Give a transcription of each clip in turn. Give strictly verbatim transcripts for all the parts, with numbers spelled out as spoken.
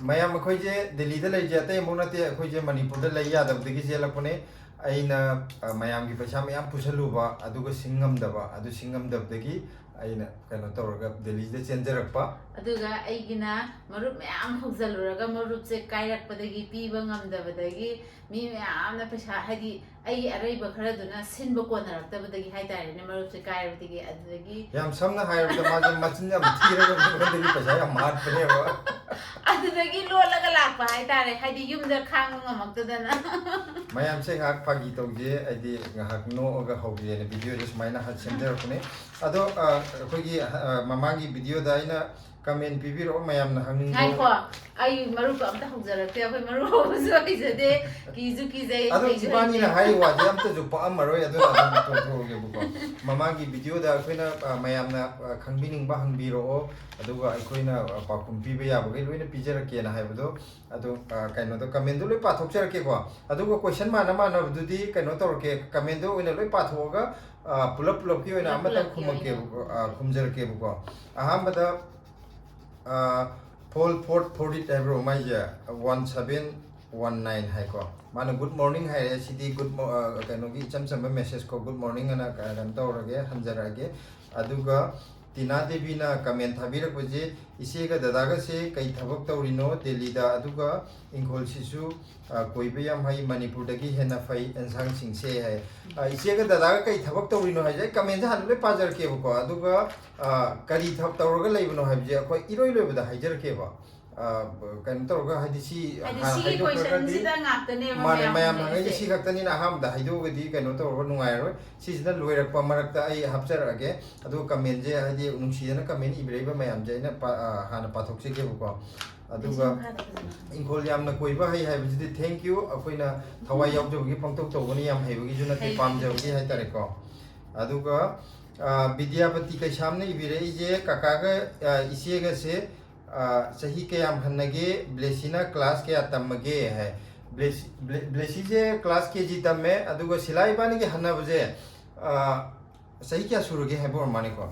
ꯃꯌꯥꯝ, ꯑꯩꯈꯣꯏꯁꯦ ꯗꯦꯜꯂꯤꯗ ꯂꯩꯔꯤꯁꯦ ꯑꯇꯩ ꯑꯃꯨꯛ ꯅꯠꯇꯦ, ꯑꯩꯈꯣꯏꯁꯦ ꯃꯅꯤꯄꯨꯔꯗ ꯂꯩ ꯌꯥꯗꯕꯗꯒꯤ ꯆꯦꯜꯂꯛꯄꯅꯦ꯫ ꯑꯩꯅ, ꯑ, ꯃꯌꯥꯝꯒꯤ ꯄꯩꯁꯥ ꯃꯌꯥꯝ ꯄꯨꯁꯜꯂꯨꯕ, ꯑꯗꯨꯒ ꯁꯤꯡ ꯉꯝꯗꯕ, ꯑꯗꯨ ꯁꯤꯡ ꯉꯝꯗꯕꯗꯒꯤ ꯑꯩꯅ ꯀꯩꯅꯣ ꯇꯧꯔꯒ ꯗꯦꯜꯂꯤꯗ ꯆꯦꯟꯖꯔꯛꯄ꯫ ꯑꯗꯨꯒ ꯑꯩꯒꯤꯅ ꯃꯔꯨꯞ ꯃꯌꯥꯝ ꯍꯧꯖꯤꯜꯂꯨꯔꯒ ꯃꯔꯨꯞꯁꯦ ꯀꯥꯏꯔꯛꯄꯗꯒꯤ, ꯄꯤꯕ ꯉꯝꯗꯕꯗꯒꯤ, ꯃꯤ ꯃꯌꯥꯝꯅ ꯄꯩꯁꯥ, ꯍꯥꯏꯗꯤ ꯑꯩꯒꯤ ꯑꯔꯩꯕ ꯈꯔꯗꯨꯅ ꯁꯤꯟꯕ ꯀꯣꯟꯅꯔꯛꯇꯕꯗꯒꯤ ꯍꯥꯏꯇꯥꯔꯦꯅꯦ, ꯃꯔꯨꯞꯁꯦ ꯀꯥꯏꯔꯕꯗꯒꯤ, ꯑꯗꯨꯗꯒꯤ ꯌꯥꯝ ꯁꯝꯅ ꯍꯥꯏꯔꯕꯗ, ꯃꯥꯁꯦ ꯃꯆꯤꯟ ꯌꯥꯝ ꯊꯤꯔꯒ ꯃꯤꯉꯣꯟꯗꯒꯤ ꯄꯩꯁꯥ ꯌꯥꯝ ꯍꯥꯠꯄꯅꯦꯕ꯫ ꯑꯗꯨꯗꯒꯤ ꯂꯣꯠꯂꯒ ꯂꯥꯛꯄ ꯍꯥꯏꯇꯥꯔꯦ, ꯍꯥꯏꯗꯤ ꯌꯨꯝꯗ ꯈꯥꯡꯕ ꯉꯝꯃꯛꯇꯗꯅ꯫ ꯃꯌꯥꯝꯁꯦ ꯉꯥꯏꯍꯥꯛ ꯐꯥꯒꯤ ꯇꯧꯁꯦ, ꯍꯥꯏꯗꯤ ꯉꯥꯏꯍꯥꯛ ꯅꯣꯛꯑꯒ ꯍꯧꯒꯦꯅ videoꯁꯦ ꯁꯨꯃꯥꯏꯅ ꯍꯥ-, ꯁꯦꯝꯖꯔꯛꯄꯅꯦ꯫ ꯑꯗꯣ, ꯑ, ꯑꯩꯈꯣꯏꯒꯤ, ꯑ, ꯃꯃꯥꯡꯒꯤ videoꯗ ꯑꯩꯅ comment ꯄꯤꯕꯤꯔꯛꯑꯣ, ꯃꯌꯥꯝꯅ ꯍꯪꯅꯤꯡꯕ꯫ ꯉꯥꯏꯈꯣ, ꯑꯩ ꯃꯔꯨꯞꯀ ꯑꯝꯇ ꯍꯧꯖꯔꯛꯇꯦ, ꯑꯩꯈꯣꯏ ꯃꯔꯨꯞ ꯍꯧꯕꯁꯨ ꯍꯩꯖꯗꯦ, ꯀꯤꯁꯨ ꯀꯤꯖꯩ, ꯑꯗꯣ ꯍꯩꯁꯨ ꯏꯕꯥꯅꯤꯅ ꯍꯩꯇꯦ꯫ ꯍꯥꯏꯔꯤ ꯋꯥꯁꯦ ꯑꯝꯇꯁꯨ ꯄꯛꯑꯝꯃꯔꯣꯏ, ꯑꯗꯨꯅ ꯑꯗꯨꯝ ꯇꯣꯛꯊꯣꯛꯑꯒꯦꯕꯀꯣ꯫ ꯃꯃꯥꯡꯒꯤ videoꯗ ꯑꯩꯈꯣꯏꯅ, ꯑ, ꯃꯌꯥꯝꯅ, ꯑ, ꯈꯪꯕꯤꯅꯤꯡꯕ ꯍꯪꯕꯤꯔꯛꯑꯣ, ꯑꯗꯨꯒ ꯑꯩꯈꯣꯏꯅ, ꯑ, ꯄꯥꯎꯈꯨꯝ ꯄꯤꯕ ꯌꯥꯕꯈꯩ ꯂꯣꯏꯅ ꯄꯤꯖꯔꯛꯀꯦꯅ ꯍꯥꯏꯕꯗꯣ, ꯑꯗꯣ, ꯑ, ꯀꯩꯅꯣꯗꯣ, commentꯗꯣ ꯂꯣꯏ ꯄꯥꯊꯣꯛꯆꯔꯛꯀꯦꯀꯣ꯫ ꯑꯗꯨꯒ question ꯃꯥꯟꯅ ꯃꯥꯟꯅꯕꯗꯨꯗꯤ ꯀꯩꯅꯣ ꯇꯧꯔꯛꯀꯦ, commentꯗꯣ ꯑꯣꯏꯅ ꯂꯣꯏ ꯄꯥꯊꯣꯛꯑꯒ, ꯑ, ꯄꯨꯂꯞ ꯄꯨꯂꯞꯀꯤ ꯑꯣꯏꯅ ꯄꯨꯂꯞ ꯑꯃꯇꯪ ꯄꯨꯂꯞꯀꯤ ꯑꯣꯏꯅ꯫ ꯈꯨꯝꯃꯛꯀꯦꯕꯀꯣ, ꯑ, ꯈꯨꯝꯖꯔꯛꯀꯦꯕꯀꯣ꯫ ꯑꯍꯥꯟꯕꯗ, ꯑ, Paul Ford Fordit ꯍꯥꯏꯕ꯭ꯔꯣ ꯃꯥꯏꯁꯦ? One seven one nine ꯍꯥꯏꯀꯣ꯫ ꯃꯥꯅ good morning ꯍꯥꯏꯔꯦ, ꯁꯤꯗꯤ good mo-, ꯑ, ꯀꯩꯅꯣꯒꯤ ꯏꯆꯝ ꯆꯝꯕ message ꯀꯣ, good morning ꯑꯅ ꯀ-, ꯀꯩꯅꯣ ꯇꯧꯔꯒꯦ, ꯍꯟꯖꯔꯛꯑꯒꯦ꯫ ꯑꯗꯨꯒ ꯇꯤꯅꯥ ꯗꯦꯕꯤꯅ comment ꯊꯥꯕꯤꯔꯛꯄꯁꯦ, "ꯏꯆꯦꯒ ꯗꯗꯥꯒꯁꯦ ꯀꯩ ꯊꯕꯛ ꯇꯧꯔꯤꯅꯣ ꯗꯦꯜꯂꯤꯗ? ꯑꯗꯨꯒ ꯏꯪꯈꯣꯜꯁꯤꯁꯨ, ꯑ, ꯀꯣꯏꯕ ꯌꯥꯝ ꯍꯩ, ꯃꯅꯤꯄꯨꯔꯗꯒꯤ ꯍꯦꯟꯅ ꯐꯩ ꯑꯦꯟꯁꯥꯡꯁꯤꯡꯁꯦ" ꯍꯥꯏ꯫ ꯑ, ꯏꯆꯦꯒ ꯗꯗꯥꯒ ꯀꯩ ꯊꯕꯛ ꯇꯧꯔꯤꯅꯣ ꯍꯥꯏꯁꯦ ꯑꯩ commentꯁꯦ ꯍꯥꯟꯅ ꯂꯣꯏ ꯄꯥꯖꯔꯛꯀꯦꯕꯀꯣ꯫ ꯑꯗꯨꯒ, ꯑ, ꯀꯔꯤ ꯊꯕꯛ ꯇꯧꯔꯒ ꯂꯩꯕꯅꯣ ꯍꯥꯏꯕꯁꯦ ꯑꯩꯈꯣꯏ ꯏꯔꯣꯏ ꯂꯣꯏꯕꯗ ꯍꯥꯏꯖꯔꯛꯀꯦꯕ꯫ ꯑ, ꯀꯩꯅꯣ ꯇꯧꯔꯒ, ꯍꯥꯏꯗꯤ ꯁꯤ ꯍꯥꯏꯗꯤ ꯍꯥꯟꯅ ꯁꯤꯒꯤ ꯍꯥꯏꯗꯣꯛꯈ꯭ꯔꯒꯗꯤ, questionꯁꯤꯗ ꯉꯥꯛꯇꯅꯦꯕ ꯃꯥꯅꯦ, ꯃꯌꯥꯝ ꯃꯌꯥꯝ ꯍꯪꯉꯛꯏꯁꯦ꯫ ꯍꯪꯉꯛꯏꯁꯦ ꯁꯤ ꯈꯛꯇꯅꯤꯅ ꯑꯍꯥꯟꯕꯗ ꯍꯥꯏꯗꯣꯛꯑꯒꯗꯤ ꯀꯩꯅꯣ ꯇꯧꯔꯒ ꯅꯨꯡꯉꯥꯏꯔꯔꯣꯏ꯫ ꯁꯤꯁꯤꯅ ꯂꯣꯏꯔꯛꯄ ꯃꯔꯛꯇ ꯑꯩ ꯍꯥꯞꯆꯔꯛꯑꯒꯦ꯫ ꯑꯗꯨꯒ commentꯁꯦ, ꯍꯥꯏꯗꯤ ꯅꯨꯡꯁꯤꯗꯅ comment ꯏꯕꯤꯔꯛꯏꯕ ꯃꯌꯥꯝꯁꯦ ꯑꯩꯅ ꯄꯥ-, ꯑ, ꯍꯥꯟꯅ ꯄꯥꯊꯣꯛꯆꯒꯦꯕꯀꯣ꯫ ꯑꯗꯨꯒ ꯏꯁꯤꯡ ꯈꯔ ꯐꯖꯅ ꯍꯥꯞꯆꯤꯜꯂꯣ꯫ ꯏꯪꯈꯣꯜ ꯌꯥꯝꯅ ꯀꯣꯏꯕ ꯍꯩ ꯍꯥꯏꯕꯁꯤꯗꯤ thank you, ꯑꯩꯈꯣꯏꯅ ꯊꯋꯥꯏ ꯌꯥꯎꯖꯕꯒꯤ ꯄꯪꯇꯧ ꯇꯧꯕꯅꯤ, ꯌꯥꯝ ꯍꯩꯕꯒꯤꯁꯨ ꯅꯠꯇꯦ, ꯍꯩꯕꯒꯤ ꯄꯥꯝꯖꯕꯒꯤ ꯅꯠꯇꯦ꯫ ꯍꯥꯏꯇꯥꯔꯦꯀꯣ꯫ ꯑꯗꯨꯒ, ꯑ, ꯕꯤꯗ꯭ꯌꯥꯄꯇꯤ ꯀꯩꯁꯥꯝꯅ ꯏꯕꯤꯔꯛꯏꯁꯦ, "ꯀꯀꯥꯒ, ꯑ, ꯏꯆꯦꯒꯁꯦ, ꯑ, ꯆꯍꯤ ꯀꯌꯥꯝ ꯍꯟꯅꯒꯦ? ꯕ꯭ꯂꯦꯁꯤꯅ class ꯀꯌꯥ ꯇꯝꯃꯒꯦ?" ꯍꯥꯏ꯫ ꯕ꯭ꯂꯦꯁꯤ-, ꯕ꯭ꯂꯦ-, ꯕ꯭ꯂꯦꯁꯤꯁꯦ class K G ꯇꯝꯃꯦ, ꯑꯗꯨꯒ ꯁꯤꯂꯥ ꯏꯕꯥꯅꯤꯒꯤ ꯍꯟꯅꯕꯁꯦ, ꯑ, ꯆꯍꯤ ꯀꯌꯥ ꯁꯨꯔꯒꯦ ꯍꯥꯏꯕ ꯑꯣꯏꯔ ꯃꯥꯅꯤꯀꯣ?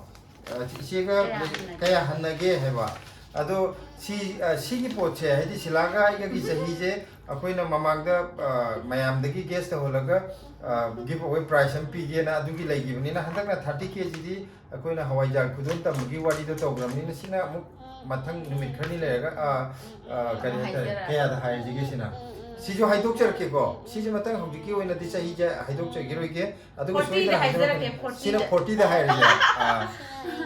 ꯑ, ꯏꯆꯦꯒ ꯀꯌꯥ ꯕ꯭ꯂꯦ-, ꯍꯟꯅꯒꯦ? ꯀꯌꯥ ꯍꯟꯅꯒꯦ ꯍꯥꯏꯕ? ꯑꯗꯣ ꯁꯤ, ꯑ, ꯁꯤꯒꯤ ꯄꯣꯠꯁꯦ, ꯍꯥꯏꯗꯤ ꯁꯤꯂꯥꯒ ꯑꯩꯒꯒꯤ ꯆꯍꯤꯁꯦ ꯑꯩꯈꯣꯏꯅ ꯃꯃꯥꯡꯗ, ꯑ, ꯃꯌꯥꯝꯗꯒꯤ ꯒꯦꯁ ꯇꯧꯍꯜꯂꯒ, ꯑ, ꯒꯤꯐ ꯑꯋꯦ ꯄ꯭ꯔꯥꯏꯖ ꯑꯃ ꯄꯤꯒꯦꯅ ꯑꯗꯨꯒꯤ ꯂꯩꯈꯤꯕꯅꯤꯅ, ꯍꯟꯗꯛꯅ ꯊꯥꯔꯇꯤ ꯀꯦ ꯁꯤꯗꯤ ꯑꯩꯈꯣꯏꯅ ꯍꯋꯥꯏꯖꯥꯔ ꯈꯨꯗꯣꯜ ꯇꯝꯕꯒꯤ ꯋꯥꯔꯤꯗꯣ ꯇꯧꯈ꯭ꯔꯕꯅꯤꯅ, ꯁꯤꯅ ꯑꯃꯨꯛ ꯃꯊꯪ ꯅꯨꯃꯤꯠ ꯈꯔꯅꯤ ꯂꯩꯔꯒ, ꯑ, ꯑ, ꯀꯔꯤ ꯍꯥꯏꯇꯥꯔꯦ, ꯍꯥꯏꯖꯔꯛꯑꯒꯦ꯫ ꯀꯌꯥꯗ ꯍꯥꯏꯔꯁꯤꯒꯦ ꯁꯤꯅ? ꯎꯝ, ꯎꯝ, ꯎꯝ꯫ ꯁꯤꯁꯨ ꯍꯥꯏꯗꯣꯛꯆꯔꯛꯀꯦꯀꯣ꯫ ꯎꯝ, ꯎꯝ, ꯁꯤꯁꯦ ꯎꯝ꯫ ꯃꯊꯪ ꯍꯧꯖꯤꯛꯀꯤ ꯑꯣꯏꯅꯗꯤ ꯆꯍꯤꯁꯦ ꯍꯥꯏꯗꯣꯛꯆꯈꯤꯔꯣꯏꯒꯦ꯫ ꯑꯗꯨꯒ forty ꯗ ꯁꯣꯏꯗꯅ ꯍꯥꯏꯖꯔꯛꯀꯦ, ꯍꯥꯏꯖꯔꯛꯀꯅꯤ꯫ ꯁꯤꯅ forty ꯗ꯫ Forty ꯗ ꯍꯥꯏꯔꯁꯦ꯫ ꯑꯥ,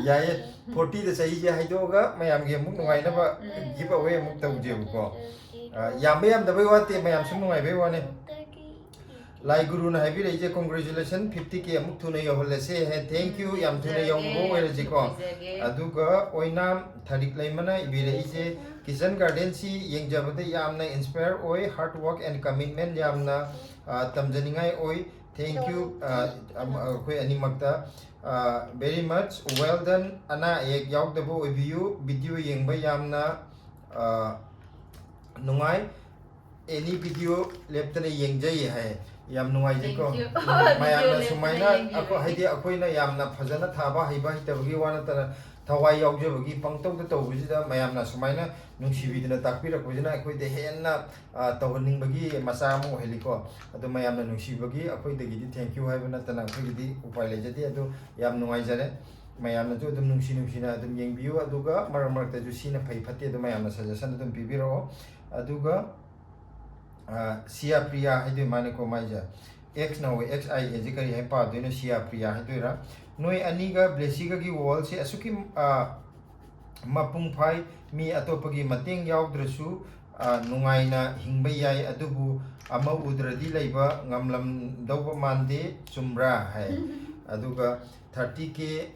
ꯌꯥꯏꯌꯦ꯫ Forty ꯗ ꯆꯍꯤꯁꯦ ꯍꯥꯏꯗꯣꯛꯑꯒ ꯃꯌꯥꯝꯒꯤ ꯑꯃꯨꯛ ꯅꯨꯡꯉꯥꯏꯅꯕ ꯎꯝ꯫ ꯒꯤꯐ ꯑꯋꯦ ꯑꯃꯨꯛ ꯇꯧꯖꯦꯕꯀꯣ꯫ ꯑꯥ, ꯌꯥꯝꯕ ꯌꯥꯝꯗꯕꯩ ꯋꯥꯠꯇꯦ, ꯃꯌꯥꯝ ꯁꯨꯝ ꯅꯨꯡꯉꯥꯏꯕꯩ ꯋꯥꯅꯤ꯫ ꯂꯥꯏ ꯒꯨꯔꯨꯅ ꯍꯥꯏꯕꯤꯔꯛꯏꯁꯦ, "Congratulation, fifty K ꯑꯃꯨꯛ ꯊꯨꯅ ꯌꯧꯍꯜꯂꯁꯦ" ꯍꯥꯏ꯫ Thank you, ꯌꯥꯝ ꯊꯨꯅ ꯌꯧꯕ ꯊꯥꯖꯒꯦ, ꯑꯣꯏꯔꯁꯤꯀꯣ꯫ ꯊꯥꯖꯒꯦ꯫ ꯑꯗꯨꯒ ꯑꯣꯏꯅꯥꯝ ꯊꯔꯤꯛ ꯂꯩꯃꯅ ꯏꯕꯤꯔꯛꯏꯁꯦ, "Kitchen Garden ꯁꯤ ꯌꯦꯡꯖꯕꯗ ꯌꯥꯝꯅ inspire ꯑꯣꯏ, hard work and commitment ꯌꯥꯝꯅ, ꯑ, ꯇꯝꯖꯅꯤꯡꯉꯥꯏ ꯑꯣꯏ꯫ Thank you, ꯑ, ꯑꯝ, ꯑꯩꯈꯣꯏ ꯑꯅꯤꯃꯛꯇ, ꯑ, very much, well done, ꯑꯅꯥ ꯑꯌꯦꯛ ꯌꯥꯎꯗꯕ ꯑꯣꯏꯕꯤꯌꯨ, video ꯌꯦꯡꯕ ꯌꯥꯝꯅ, ꯑ, ꯅꯨꯡꯉꯥꯏ, any video ꯂꯦꯞꯇꯅ ꯌꯦꯡꯖꯩ" ꯍꯥꯏ꯫ ꯌꯥꯝ ꯅꯨꯡꯉꯥꯏꯖꯩꯀꯣ꯫ Thank you꯫ ꯎꯝ, ꯃꯌꯥꯝꯅ video ꯁꯨꯃꯥꯏꯅ ꯂꯦꯞꯇꯅ ꯌꯦꯡꯕꯤꯕꯒꯤ꯫ ꯑꯩꯈꯣꯏ-, ꯍꯥꯏꯗꯤ ꯑꯩꯈꯣꯏꯅ ꯌꯥꯝꯅ ꯐꯖꯅ ꯊꯥꯕ ꯍꯩꯕ ꯍꯩꯇꯕꯒꯤ ꯋꯥ ꯅꯠꯇꯅ, ꯊꯋꯥꯏ ꯌꯥꯎꯖꯕꯒꯤ ꯄꯪꯇꯧꯗ ꯇꯧꯕꯁꯤꯗ ꯃꯌꯥꯝꯅ ꯁꯨꯃꯥꯏꯅ ꯅꯨꯡꯁꯤꯕꯤꯗꯅ ꯇꯥꯛꯄꯤꯔꯛꯄꯁꯤꯅ ꯑꯩꯈꯣꯏꯗ ꯍꯦꯟꯅ, ꯑ, ꯇꯧꯍꯟꯅꯤꯡꯕꯒꯤ ꯃꯆꯥꯛ ꯑꯃ ꯑꯣꯏꯍꯜꯂꯤꯀꯣ꯫ ꯑꯗꯣ ꯃꯌꯥꯝꯅ ꯅꯨꯡꯁꯤꯕꯒꯤ ꯑꯩꯈꯣꯏꯗꯒꯤꯗꯤ thank you ꯍꯥꯏꯕ ꯅꯠꯇꯅ ꯑꯩꯈꯣꯏꯒꯤꯗꯤ ꯎꯄꯥꯏ ꯂꯩꯖꯗꯦ꯫ ꯑꯗꯣ ꯌꯥꯝ ꯅꯨꯡꯉꯥꯏꯖꯔꯦ꯫ ꯃꯌꯥꯝꯅꯁꯨ ꯑꯗꯨꯝ ꯅꯨꯡꯁꯤ ꯅꯨꯡꯁꯤꯅ ꯑꯗꯨꯝ ꯌꯦꯡꯕꯤꯌꯨ, ꯑꯗꯨꯒ ꯃꯔꯛ ꯃꯔꯛꯇꯁꯨ ꯁꯤꯅ ꯐꯩ ꯐꯠꯇꯦ ꯑꯗꯨ ꯃꯌꯥꯝꯅ suggestion ꯑꯗꯨꯝ ꯄꯤꯕꯤꯔꯛꯑꯣ꯫ ꯑꯗꯨꯒ, ꯑ, ꯁꯤꯌꯥ ꯄ꯭ꯔꯤꯌꯥ ꯍꯥꯏꯗꯣꯏ ꯃꯥꯅꯤꯀꯣ ꯃꯥꯏꯁꯦ꯫ X ꯅ ꯍꯧꯋꯦ, X I A ꯁꯦ ꯀꯔꯤ ꯍꯥꯏ ꯄꯥꯗꯣꯏꯅꯣ? ꯁꯤꯌꯥ ꯄ꯭ꯔꯤꯌꯥ ꯍꯥꯏꯗꯣꯏꯔꯥ? "ꯅꯣꯏ ꯑꯅꯤꯒ ꯕ꯭ꯂꯦꯁꯤꯒꯒꯤ world ꯁꯦ ꯑꯁꯨꯛꯀꯤ, ꯑ, ꯃꯄꯨꯡ ꯐꯥꯏ, ꯃꯤ ꯑꯇꯣꯞꯄꯒꯤ ꯃꯇꯦꯡ ꯌꯥꯎꯗ꯭ꯔꯁꯨ, ꯑ, ꯅꯨꯡꯉꯥꯏꯅ ꯍꯤꯡꯕ ꯌꯥꯏ, ꯑꯗꯨꯕꯨ ꯑꯃ ꯎꯗ꯭ꯔꯗꯤ ꯂꯩꯕ ꯉꯝꯂꯝꯗꯧꯕ ꯃꯥꯟꯗꯦ, ꯆꯨꯝꯕ꯭ꯔꯥ?" ꯍꯥꯏ꯫ ꯑꯗꯨꯒ thirty K,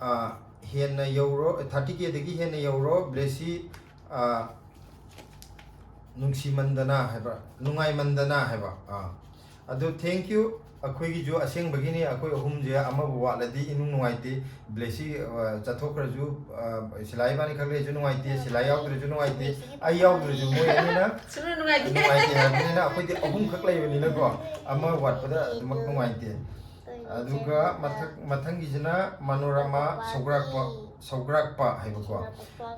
ꯑ, ꯍꯦꯟꯅ ꯌꯧꯔꯣ, thirty K ꯗꯒꯤ ꯍꯦꯟꯅ ꯌꯧꯔꯣ, ꯕ꯭ꯂꯦꯁꯤ, ꯑ, ꯅꯨꯡꯁꯤꯃꯟꯗꯅ ꯍꯥꯏꯕ, ꯅꯨꯡꯉꯥꯏꯃꯟꯗꯅ ꯍꯥꯏꯕ꯫ ꯑ, ꯑꯗꯨ thank you꯫ ꯑꯩꯈꯣꯏꯒꯤꯁꯨ ꯑꯁꯦꯡꯕꯒꯤꯅꯤ, ꯑꯩꯈꯣꯏ ꯑꯍꯨꯝꯁꯦ ꯑꯃꯕꯨ ꯋꯥꯠꯂꯗꯤ ꯏꯅꯨꯡ ꯅꯨꯡꯉꯥꯏꯇꯦ꯫ ꯕ꯭ꯂꯦꯁꯤ, ꯑ, ꯆꯠꯊꯣꯛꯈ꯭ꯔꯁꯨ, ꯑ, ꯁꯤꯂꯥ ꯏꯕꯥꯅꯤ ꯈꯛ ꯂꯩꯔꯁꯨ ꯅꯨꯡꯉꯥꯏꯇꯦ, ꯁꯤꯂꯥ ꯌꯥꯎꯗ꯭ꯔꯁꯨ ꯅꯨꯡꯉꯥꯏꯇꯦ, ꯑꯩ ꯌꯥꯎꯗ꯭ꯔꯁꯨ ꯃꯣꯏ ꯑꯅꯤꯅ ꯁꯨꯡꯅꯨꯡ ꯅꯨꯡꯉꯥꯏꯇꯦ꯫ ꯅꯨꯡꯉꯥꯏꯇꯦ ꯍꯥꯏꯕꯅꯤꯅ ꯑꯩꯈꯣꯏꯗꯤ ꯑꯍꯨꯝꯈꯛ ꯂꯩꯕꯅꯤꯅꯀꯣ, ꯑꯃ ꯋꯥꯠꯄꯗ ꯑꯗꯨꯃꯛ ꯅꯨꯡꯉꯥꯏꯇꯦ꯫ ꯑꯗꯨꯒ ꯃꯊꯛ-, ꯃꯊꯪꯒꯤꯁꯤꯅ ꯃꯅꯣꯔꯃꯥ ꯁꯧꯒ꯭ꯔꯥꯛꯄ꯫ ꯁꯧꯒ꯭ꯔꯥꯛꯄ ꯍꯥꯏꯕꯀꯣ꯫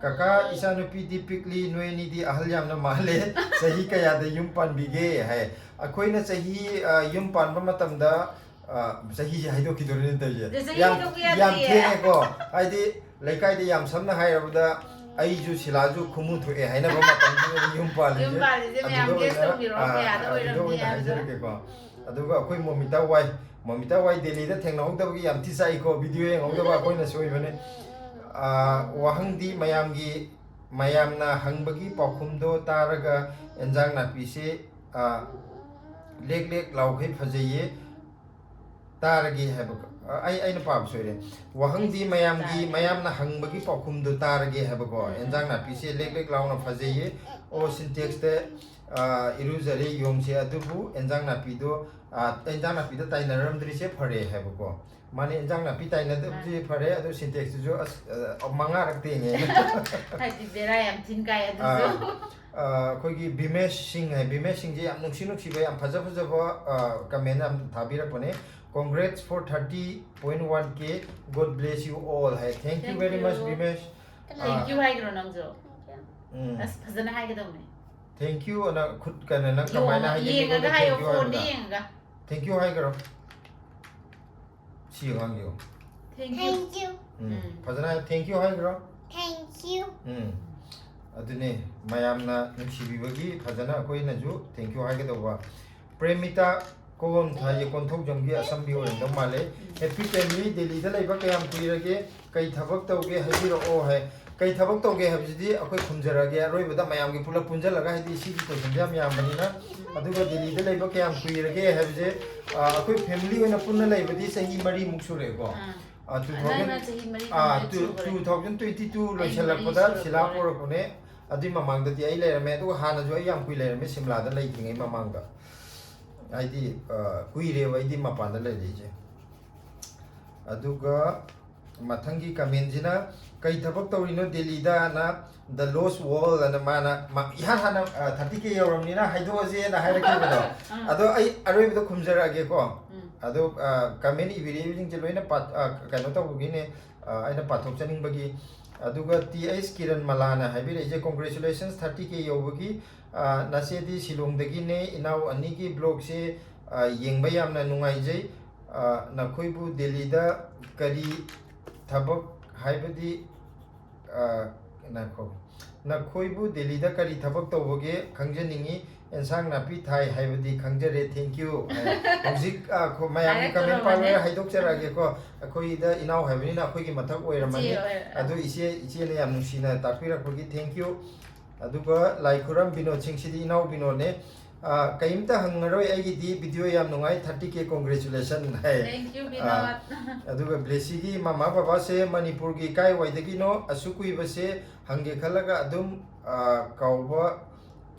"ꯀꯀꯥ, ꯏꯆꯥꯅꯨꯄꯤꯗꯤ ꯄꯤꯛꯂꯤ, ꯅꯣꯏ ꯑꯅꯤꯗꯤ ꯑꯍꯜ ꯌꯥꯝꯅ ꯃꯥꯜꯂꯦ, ꯆꯍꯤ ꯀꯌꯥꯗ ꯌꯨꯝ ꯄꯥꯟꯕꯤꯒꯦ?" ꯍꯥꯏ꯫ ꯑꯩꯈꯣꯏꯅ ꯆꯍꯤ, ꯑ, ꯌꯨꯝ ꯄꯥꯟꯕ ꯃꯇꯝꯗ, ꯑ, ꯆꯍꯤꯁꯦ ꯍꯥꯏꯗꯣꯛꯈꯤꯗꯣꯔꯦꯅꯦ ꯇꯧꯔꯤꯁꯦ꯫ ꯑꯗꯨ ꯆꯍꯤ ꯌꯥꯝ, ꯍꯥꯏꯗꯣꯛꯄ ꯌꯥꯝ ꯌꯥꯗꯤꯌꯦ꯫ ꯊꯦꯡꯉꯦꯀꯣ꯫ ꯍꯥꯏꯗꯤ ꯂꯩꯀꯥꯏꯗ ꯌꯥꯝ ꯁꯝꯅ ꯍꯥꯏꯔꯕꯗ ꯑꯩꯁꯨ ꯁꯤꯂꯥꯁꯨ ꯈꯨꯃꯨ ꯊꯣꯛꯑꯦ ꯍꯥꯏꯅꯕ ꯃꯇꯝꯗꯨꯗ ꯌꯨꯝ ꯄꯥꯜꯂꯤꯁꯦ꯫ ꯌꯨꯝ ꯄꯥꯜꯂꯤꯁꯦ ꯑꯗꯨꯗ ꯃꯌꯥꯝ guess ꯑꯣꯏꯅ, ꯇꯧꯕꯤꯔꯣ, ꯑ, ꯀꯌꯥꯗ ꯑꯗꯨꯗ ꯑꯣꯏꯔꯝꯅꯤ ꯑꯣꯏꯅ ꯍꯥꯏꯕꯗꯣ꯫ ꯍꯥꯏꯖꯔꯛꯀꯦꯀꯣ꯫ ꯑꯗꯨꯒ ꯑꯩꯈꯣꯏ ꯃꯣꯃꯤꯇꯥ ꯋꯥꯏ, ꯃꯣꯃꯤꯇꯥ ꯋꯥꯏ ꯗꯦꯜꯂꯤꯗ ꯊꯦꯡꯅꯍꯧꯗꯕꯒꯤ ꯌꯥꯝ ꯊꯤ ꯆꯥꯛꯏꯀꯣ, video ꯌꯦꯡꯍꯧꯗꯕ ꯑꯩꯈꯣꯏꯅ ꯁꯣꯏꯕꯅꯦ꯫ ꯑ, ꯋꯥꯍꯪꯗꯤ ꯃꯌꯥꯝꯒꯤ, ꯃꯌꯥꯝꯅ ꯍꯪꯕꯒꯤ ꯄꯥꯎꯈꯨꯝꯗꯣ ꯇꯥꯔꯒ ꯑꯦꯟꯖꯥꯡ ꯅꯥꯄꯤꯁꯦ, ꯑ, ꯂꯦꯛ ꯂꯦꯛ ꯂꯥꯎꯈꯩ ꯐꯖꯩꯌꯦ꯫ ꯇꯥꯔꯒꯦ ꯍꯥꯏꯕ, ꯑ, ꯑꯩ, ꯑꯩꯅ ꯄꯥꯕ ꯁꯣꯏꯔꯦ꯫ ꯋꯥꯍꯪꯗꯤ ꯃꯌꯥꯝꯒꯤ, ꯇꯥꯔꯒꯦ꯫ ꯃꯌꯥꯝꯅ ꯍꯪꯕꯒꯤ ꯄꯥꯎꯈꯨꯝꯗꯣ ꯇꯥꯔꯒꯦ ꯍꯥꯏꯕꯀꯣ꯫ ꯎꯝ꯫ ꯑꯦꯟꯖꯥꯡ ꯅꯥꯄꯤꯁꯦ ꯂꯦꯛ ꯂꯦꯛ ꯂꯥꯎꯅ ꯐꯖꯩꯌꯦ꯫ ꯑꯣ, ꯁꯤꯟꯇꯦꯛꯁꯇ, ꯑ, ꯏꯔꯨꯖꯔꯦ ꯌꯣꯡꯁꯦ, ꯑꯗꯨꯕꯨ ꯑꯦꯟꯖꯥꯡ ꯅꯥꯄꯤꯗꯣ, ꯑ, ꯑꯦꯟꯖꯥꯡ ꯅꯥꯄꯤꯗ ꯇꯥꯏꯅꯔꯝꯗ꯭ꯔꯤꯁꯦ ꯐꯔꯦ ꯍꯥꯏꯕꯀꯣ꯫ ꯃꯥꯅꯦ, ꯏꯟꯖꯥꯡ ꯅꯥꯄꯤ ꯇꯥꯏꯅꯗꯕꯁꯦ ꯃꯥꯅꯦ꯫ ꯐꯔꯦ, ꯑꯗꯨ ꯁꯤꯟꯇꯦꯛꯁꯇꯨꯁꯨ ꯑꯁ, ꯑ, ꯃꯉꯥꯔꯛ ꯇꯦꯡꯉꯦ꯫ ꯍꯥꯏꯗꯤ ꯕꯦꯔꯥ ꯌꯥꯝ ꯊꯤꯅ ꯀꯥꯏ ꯑꯗꯨꯁꯨ꯫ ꯑꯥ, ꯑꯥ, ꯑꯩꯈꯣꯏꯒꯤ ꯕꯤꯃꯦꯁ ꯁꯤꯡ ꯍꯥꯏ, ꯕꯤꯃꯦꯁ ꯁꯤꯡꯁꯦ ꯌꯥꯝ ꯅꯨꯡꯁꯤ ꯅꯨꯡꯁꯤꯕ, ꯌꯥꯝ ꯐꯖ ꯐꯖꯕ, ꯑꯥ, comment ꯌꯥꯝ ꯊꯥꯕꯤꯔꯛꯄꯅꯦ꯫ "Congrats for thirty point one K, God bless you all" high. Thank you Thank very much, you꯫ ꯕꯤꯃꯦꯁ꯫ Thank you ꯑꯥ, ꯍꯥꯏꯈ꯭ꯔꯣ ꯅꯪꯁꯨ꯫ ꯎꯝ꯫ ꯑꯁ, ꯐꯖꯅ ꯍꯥꯏꯒꯗꯧꯕꯅꯦ꯫ Thank you ꯑꯅ ꯈꯨꯠ ꯀꯩꯅꯣ ꯅꯪ ꯀꯃꯥꯏꯅ ꯌꯦꯡꯉ-, ꯍꯥꯏꯒꯦ? ꯌꯦꯡꯉꯒ ꯅꯉꯣꯟꯗ ꯍꯥꯏꯌꯣ, thank you ꯐꯣꯟꯗ ꯍꯥꯏꯕꯗ? ꯌꯦꯡꯉꯒ꯫ Thank you ꯍꯥꯏꯈ꯭ꯔꯣ꯫ ꯁꯤ ꯑꯉꯥꯡꯁꯤꯕꯨ꯫ Thank you꯫ Thank you꯫ ꯎꯝ꯫ ꯎꯝ꯫ ꯐꯖꯅ ꯍꯥꯏ, thank you ꯍꯥꯏꯈ꯭ꯔꯣ꯫ Thank you꯫ ꯎꯝ꯫ ꯑꯗꯨꯅꯦ, ꯃꯌꯥꯝꯅ ꯅꯨꯡꯁꯤꯕꯤꯕꯒꯤ ꯐꯖꯅ ꯑꯩꯈꯣꯏꯅꯁꯨ thank you ꯍꯥꯏꯒꯗꯧꯕ꯫ ꯄ꯭ꯔꯦꯃꯤꯇꯥ ꯀꯣꯟ ꯊꯥꯏꯌꯦ, ꯀꯣꯟꯊꯧꯖꯝꯒꯤ ꯑꯁꯝꯕꯤ ꯑꯣꯏꯔꯝꯗꯧ ꯃꯥꯜꯂꯦ꯫ ꯎꯝ꯫ Happy family, ꯗꯦꯜꯂꯤꯗ ꯂꯩꯕ ꯀꯌꯥꯝ ꯀꯨꯏꯔꯒꯦ? ꯀꯩ ꯊꯕꯛ ꯇꯧꯒꯦ ꯍꯥꯏꯕꯤꯔꯛꯑꯣ ꯍꯥꯏ꯫ ꯀꯩ ꯊꯕꯛ ꯇꯧꯒꯦ ꯍꯥꯏꯕꯁꯤꯗꯤ ꯑꯩꯈꯣꯏ ꯈꯨꯝꯖꯔꯛꯑꯒꯦ꯫ ꯑꯔꯣꯏꯕꯗ ꯃꯌꯥꯝꯒꯤ ꯄꯨꯂꯞ ꯄꯨꯟꯁꯤꯜꯂꯒ, ꯍꯥꯏꯗꯤ ꯁꯤꯒꯤ questionꯁꯦ ꯌꯥꯝ ꯌꯥꯝꯕꯅꯤꯅ꯫ ꯑꯗꯨꯒ ꯗꯦꯜꯂꯤꯗ ꯂꯩꯕ ꯀꯌꯥꯝ ꯀꯨꯏꯔꯒꯦ ꯍꯥꯏꯕꯁꯦ, ꯑ, ꯑꯩꯈꯣꯏ family ꯑꯣꯏꯅ ꯄꯨꯟꯅ ꯂꯩꯕꯗꯤ ꯆꯍꯤ ꯃꯔꯤꯃꯨꯛ ꯁꯨꯔꯦꯀꯣ꯫ ꯑꯥ꯫ ꯑ, two thousand, ꯅꯪꯅ ꯆꯍꯤ ꯃꯔꯤ ꯑ, ꯃꯉꯥ two, ꯁꯨꯈ꯭ꯔꯦ꯫ Two thousand twenty two ꯑꯩ ꯃꯔꯤ ꯂꯣꯏꯁꯤꯜꯂꯛꯄꯗ ꯁꯨꯔꯛꯄ ꯁꯤꯂꯥ ꯃꯥꯜꯂꯦ꯫ ꯄꯨꯔꯛꯄꯅꯦ꯫ ꯑꯗꯨꯏ ꯃꯃꯥꯡꯗꯗꯤ ꯑꯩ ꯂꯩꯔꯝꯃꯦ, ꯑꯗꯨꯒ ꯍꯥꯟꯅꯁꯨ ꯑꯩ ꯌꯥꯝ ꯀꯨꯏ ꯂꯩꯔꯝꯃꯦ ꯁꯤꯝꯂꯥꯗ ꯂꯩꯇ꯭ꯔꯤꯉꯩ ꯃꯃꯥꯡꯗ꯫ ꯍꯥꯏꯗꯤ, ꯑ, ꯀꯨꯏꯔꯦꯕ ꯑꯩꯗꯤ ꯃꯄꯥꯟꯗ ꯂꯩꯔꯛꯏꯁꯦ꯫ ꯑꯗꯨꯒ ꯃꯊꯪꯒꯤ commentꯁꯤꯅ, "ꯀꯩ ꯊꯕꯛ ꯇꯧꯔꯤꯅꯣ ꯗꯦꯜꯂꯤꯗ?" ꯑꯅ, "The Lost World" ꯑꯅ ꯃꯥꯅ, ꯃꯥ-, ꯏꯍꯥꯟ ꯍꯥꯟꯅ, ꯑ, thirty K ꯌꯧꯔꯝꯅꯤꯅ ꯍꯥꯏꯗꯣꯛꯑꯁꯦꯅ ꯍꯥꯏꯔꯛꯈꯤꯕꯗꯣ꯫ ꯑꯥ꯫ ꯑꯗꯣ ꯑꯩ ꯑꯔꯣꯏꯕꯗ ꯈꯨꯝꯖꯔꯛꯑꯒꯦꯀꯣ꯫ ꯎꯝ꯫ ꯑꯗꯣ ꯀꯃꯦꯟ ꯏꯕꯤꯔꯛꯏꯕꯁꯤꯡꯁꯦ ꯂꯣꯏꯅ ꯄꯥ- ꯑ, ꯀꯩꯅꯣ ꯇꯧꯕꯒꯤꯅꯦ, ꯑ, ꯑꯩꯅ ꯄꯥꯊꯣꯛꯆꯅꯤꯡꯕꯒꯤ꯫ ꯑꯗꯨꯒ ꯇꯤ ꯑꯩꯆ ꯀꯤꯔꯟ ꯃꯂꯥꯅ ꯍꯥꯏꯕꯤꯔꯛꯏꯁꯦ, "Congratulations thirty K ꯌꯧꯕꯒꯤ꯫ ꯑ, ꯅꯆꯦꯗꯤ ꯁꯤꯂꯣꯡꯗꯒꯤꯅꯦ, ꯏꯅꯥꯎ ꯑꯅꯤꯒꯤ ꯕ꯭ꯂꯣꯒꯁꯦ, ꯑ, ꯌꯦꯡꯕ ꯌꯥꯝꯅ ꯅꯨꯡꯉꯥꯏꯖꯩ꯫ ꯑ, ꯅꯈꯣꯏꯕꯨ ꯗꯦꯜꯂꯤꯗ ꯀꯔꯤ ꯊꯕꯛ ꯍꯥꯏꯕꯗꯤ, ꯑ, ꯉꯥꯏꯈꯣ, ꯅꯈꯣꯏꯕꯨ ꯗꯦꯜꯂꯤꯗ ꯀꯔꯤ ꯊꯕꯛ ꯇꯧꯕꯒꯦ ꯈꯪꯖꯅꯤꯡꯉꯤ꯫ ꯑꯦꯟꯁꯥꯡ ꯅꯥꯄꯤ ꯊꯥꯏ ꯍꯥꯏꯕꯗꯤ ꯈꯪꯖꯔꯦ, thank you"꯫ ꯍꯧꯖꯤꯛ, ꯑ, ꯈꯣ-, ꯃꯌꯥꯝꯒꯤ ꯀꯃꯦꯟ ꯍꯥꯏꯔꯛꯇꯣꯔꯕꯅꯦ꯫ ꯄꯥꯜꯂꯣꯏ ꯍꯥꯏꯗꯣꯛꯆꯔꯛꯑꯒꯦꯀꯣ꯫ ꯑꯩꯈꯣꯏꯗ ꯏꯅꯥꯎ ꯍꯥꯏꯕꯅꯤꯅ ꯑꯩꯈꯣꯏꯒꯤ ꯃꯊꯛ ꯑꯣꯏꯔꯝꯃꯅꯤ꯫ ꯏꯆꯦ ꯑꯣꯏꯔꯦ꯫ ꯑꯗꯨ ꯏꯆꯦ, ꯏꯆꯦꯅ ꯌꯥꯝ ꯅꯨꯡꯁꯤꯅ ꯇꯥꯛꯄꯤꯔꯛꯄꯒꯤ thank you꯫ ꯑꯗꯨꯒ ꯂꯥꯏꯈꯨꯔꯝ ꯕꯤꯅꯣꯗ ꯁꯤꯡ, ꯁꯤꯗꯤ ꯏꯅꯥꯎ ꯕꯤꯅꯣꯗꯅꯦ꯫ "ꯑ, ꯀꯩꯝꯇ ꯍꯪꯉꯔꯣꯏ, ꯑꯩꯒꯤꯗꯤ ꯚꯤꯗꯤꯑꯣ ꯌꯥꯝ ꯅꯨꯡꯉꯥꯏ, thirty K congratulation" high. Thank you, ꯑ, ꯕꯤꯅꯣꯗ꯫ ꯑꯗꯨꯒ ꯕ꯭ꯂꯦꯁꯤꯒꯤ ꯃꯃꯥ ꯕꯕꯥꯁꯦ ꯃꯅꯤꯄꯨꯔꯒꯤ ꯀꯥꯏꯋꯥꯏꯗꯒꯤꯅꯣ? ꯑꯁꯨꯛ ꯀꯨꯏꯕꯁꯦ ꯍꯪꯒꯦ ꯈꯜꯂꯒ ꯑꯗꯨꯝ, ꯑ, ꯀꯥꯎꯕ꯫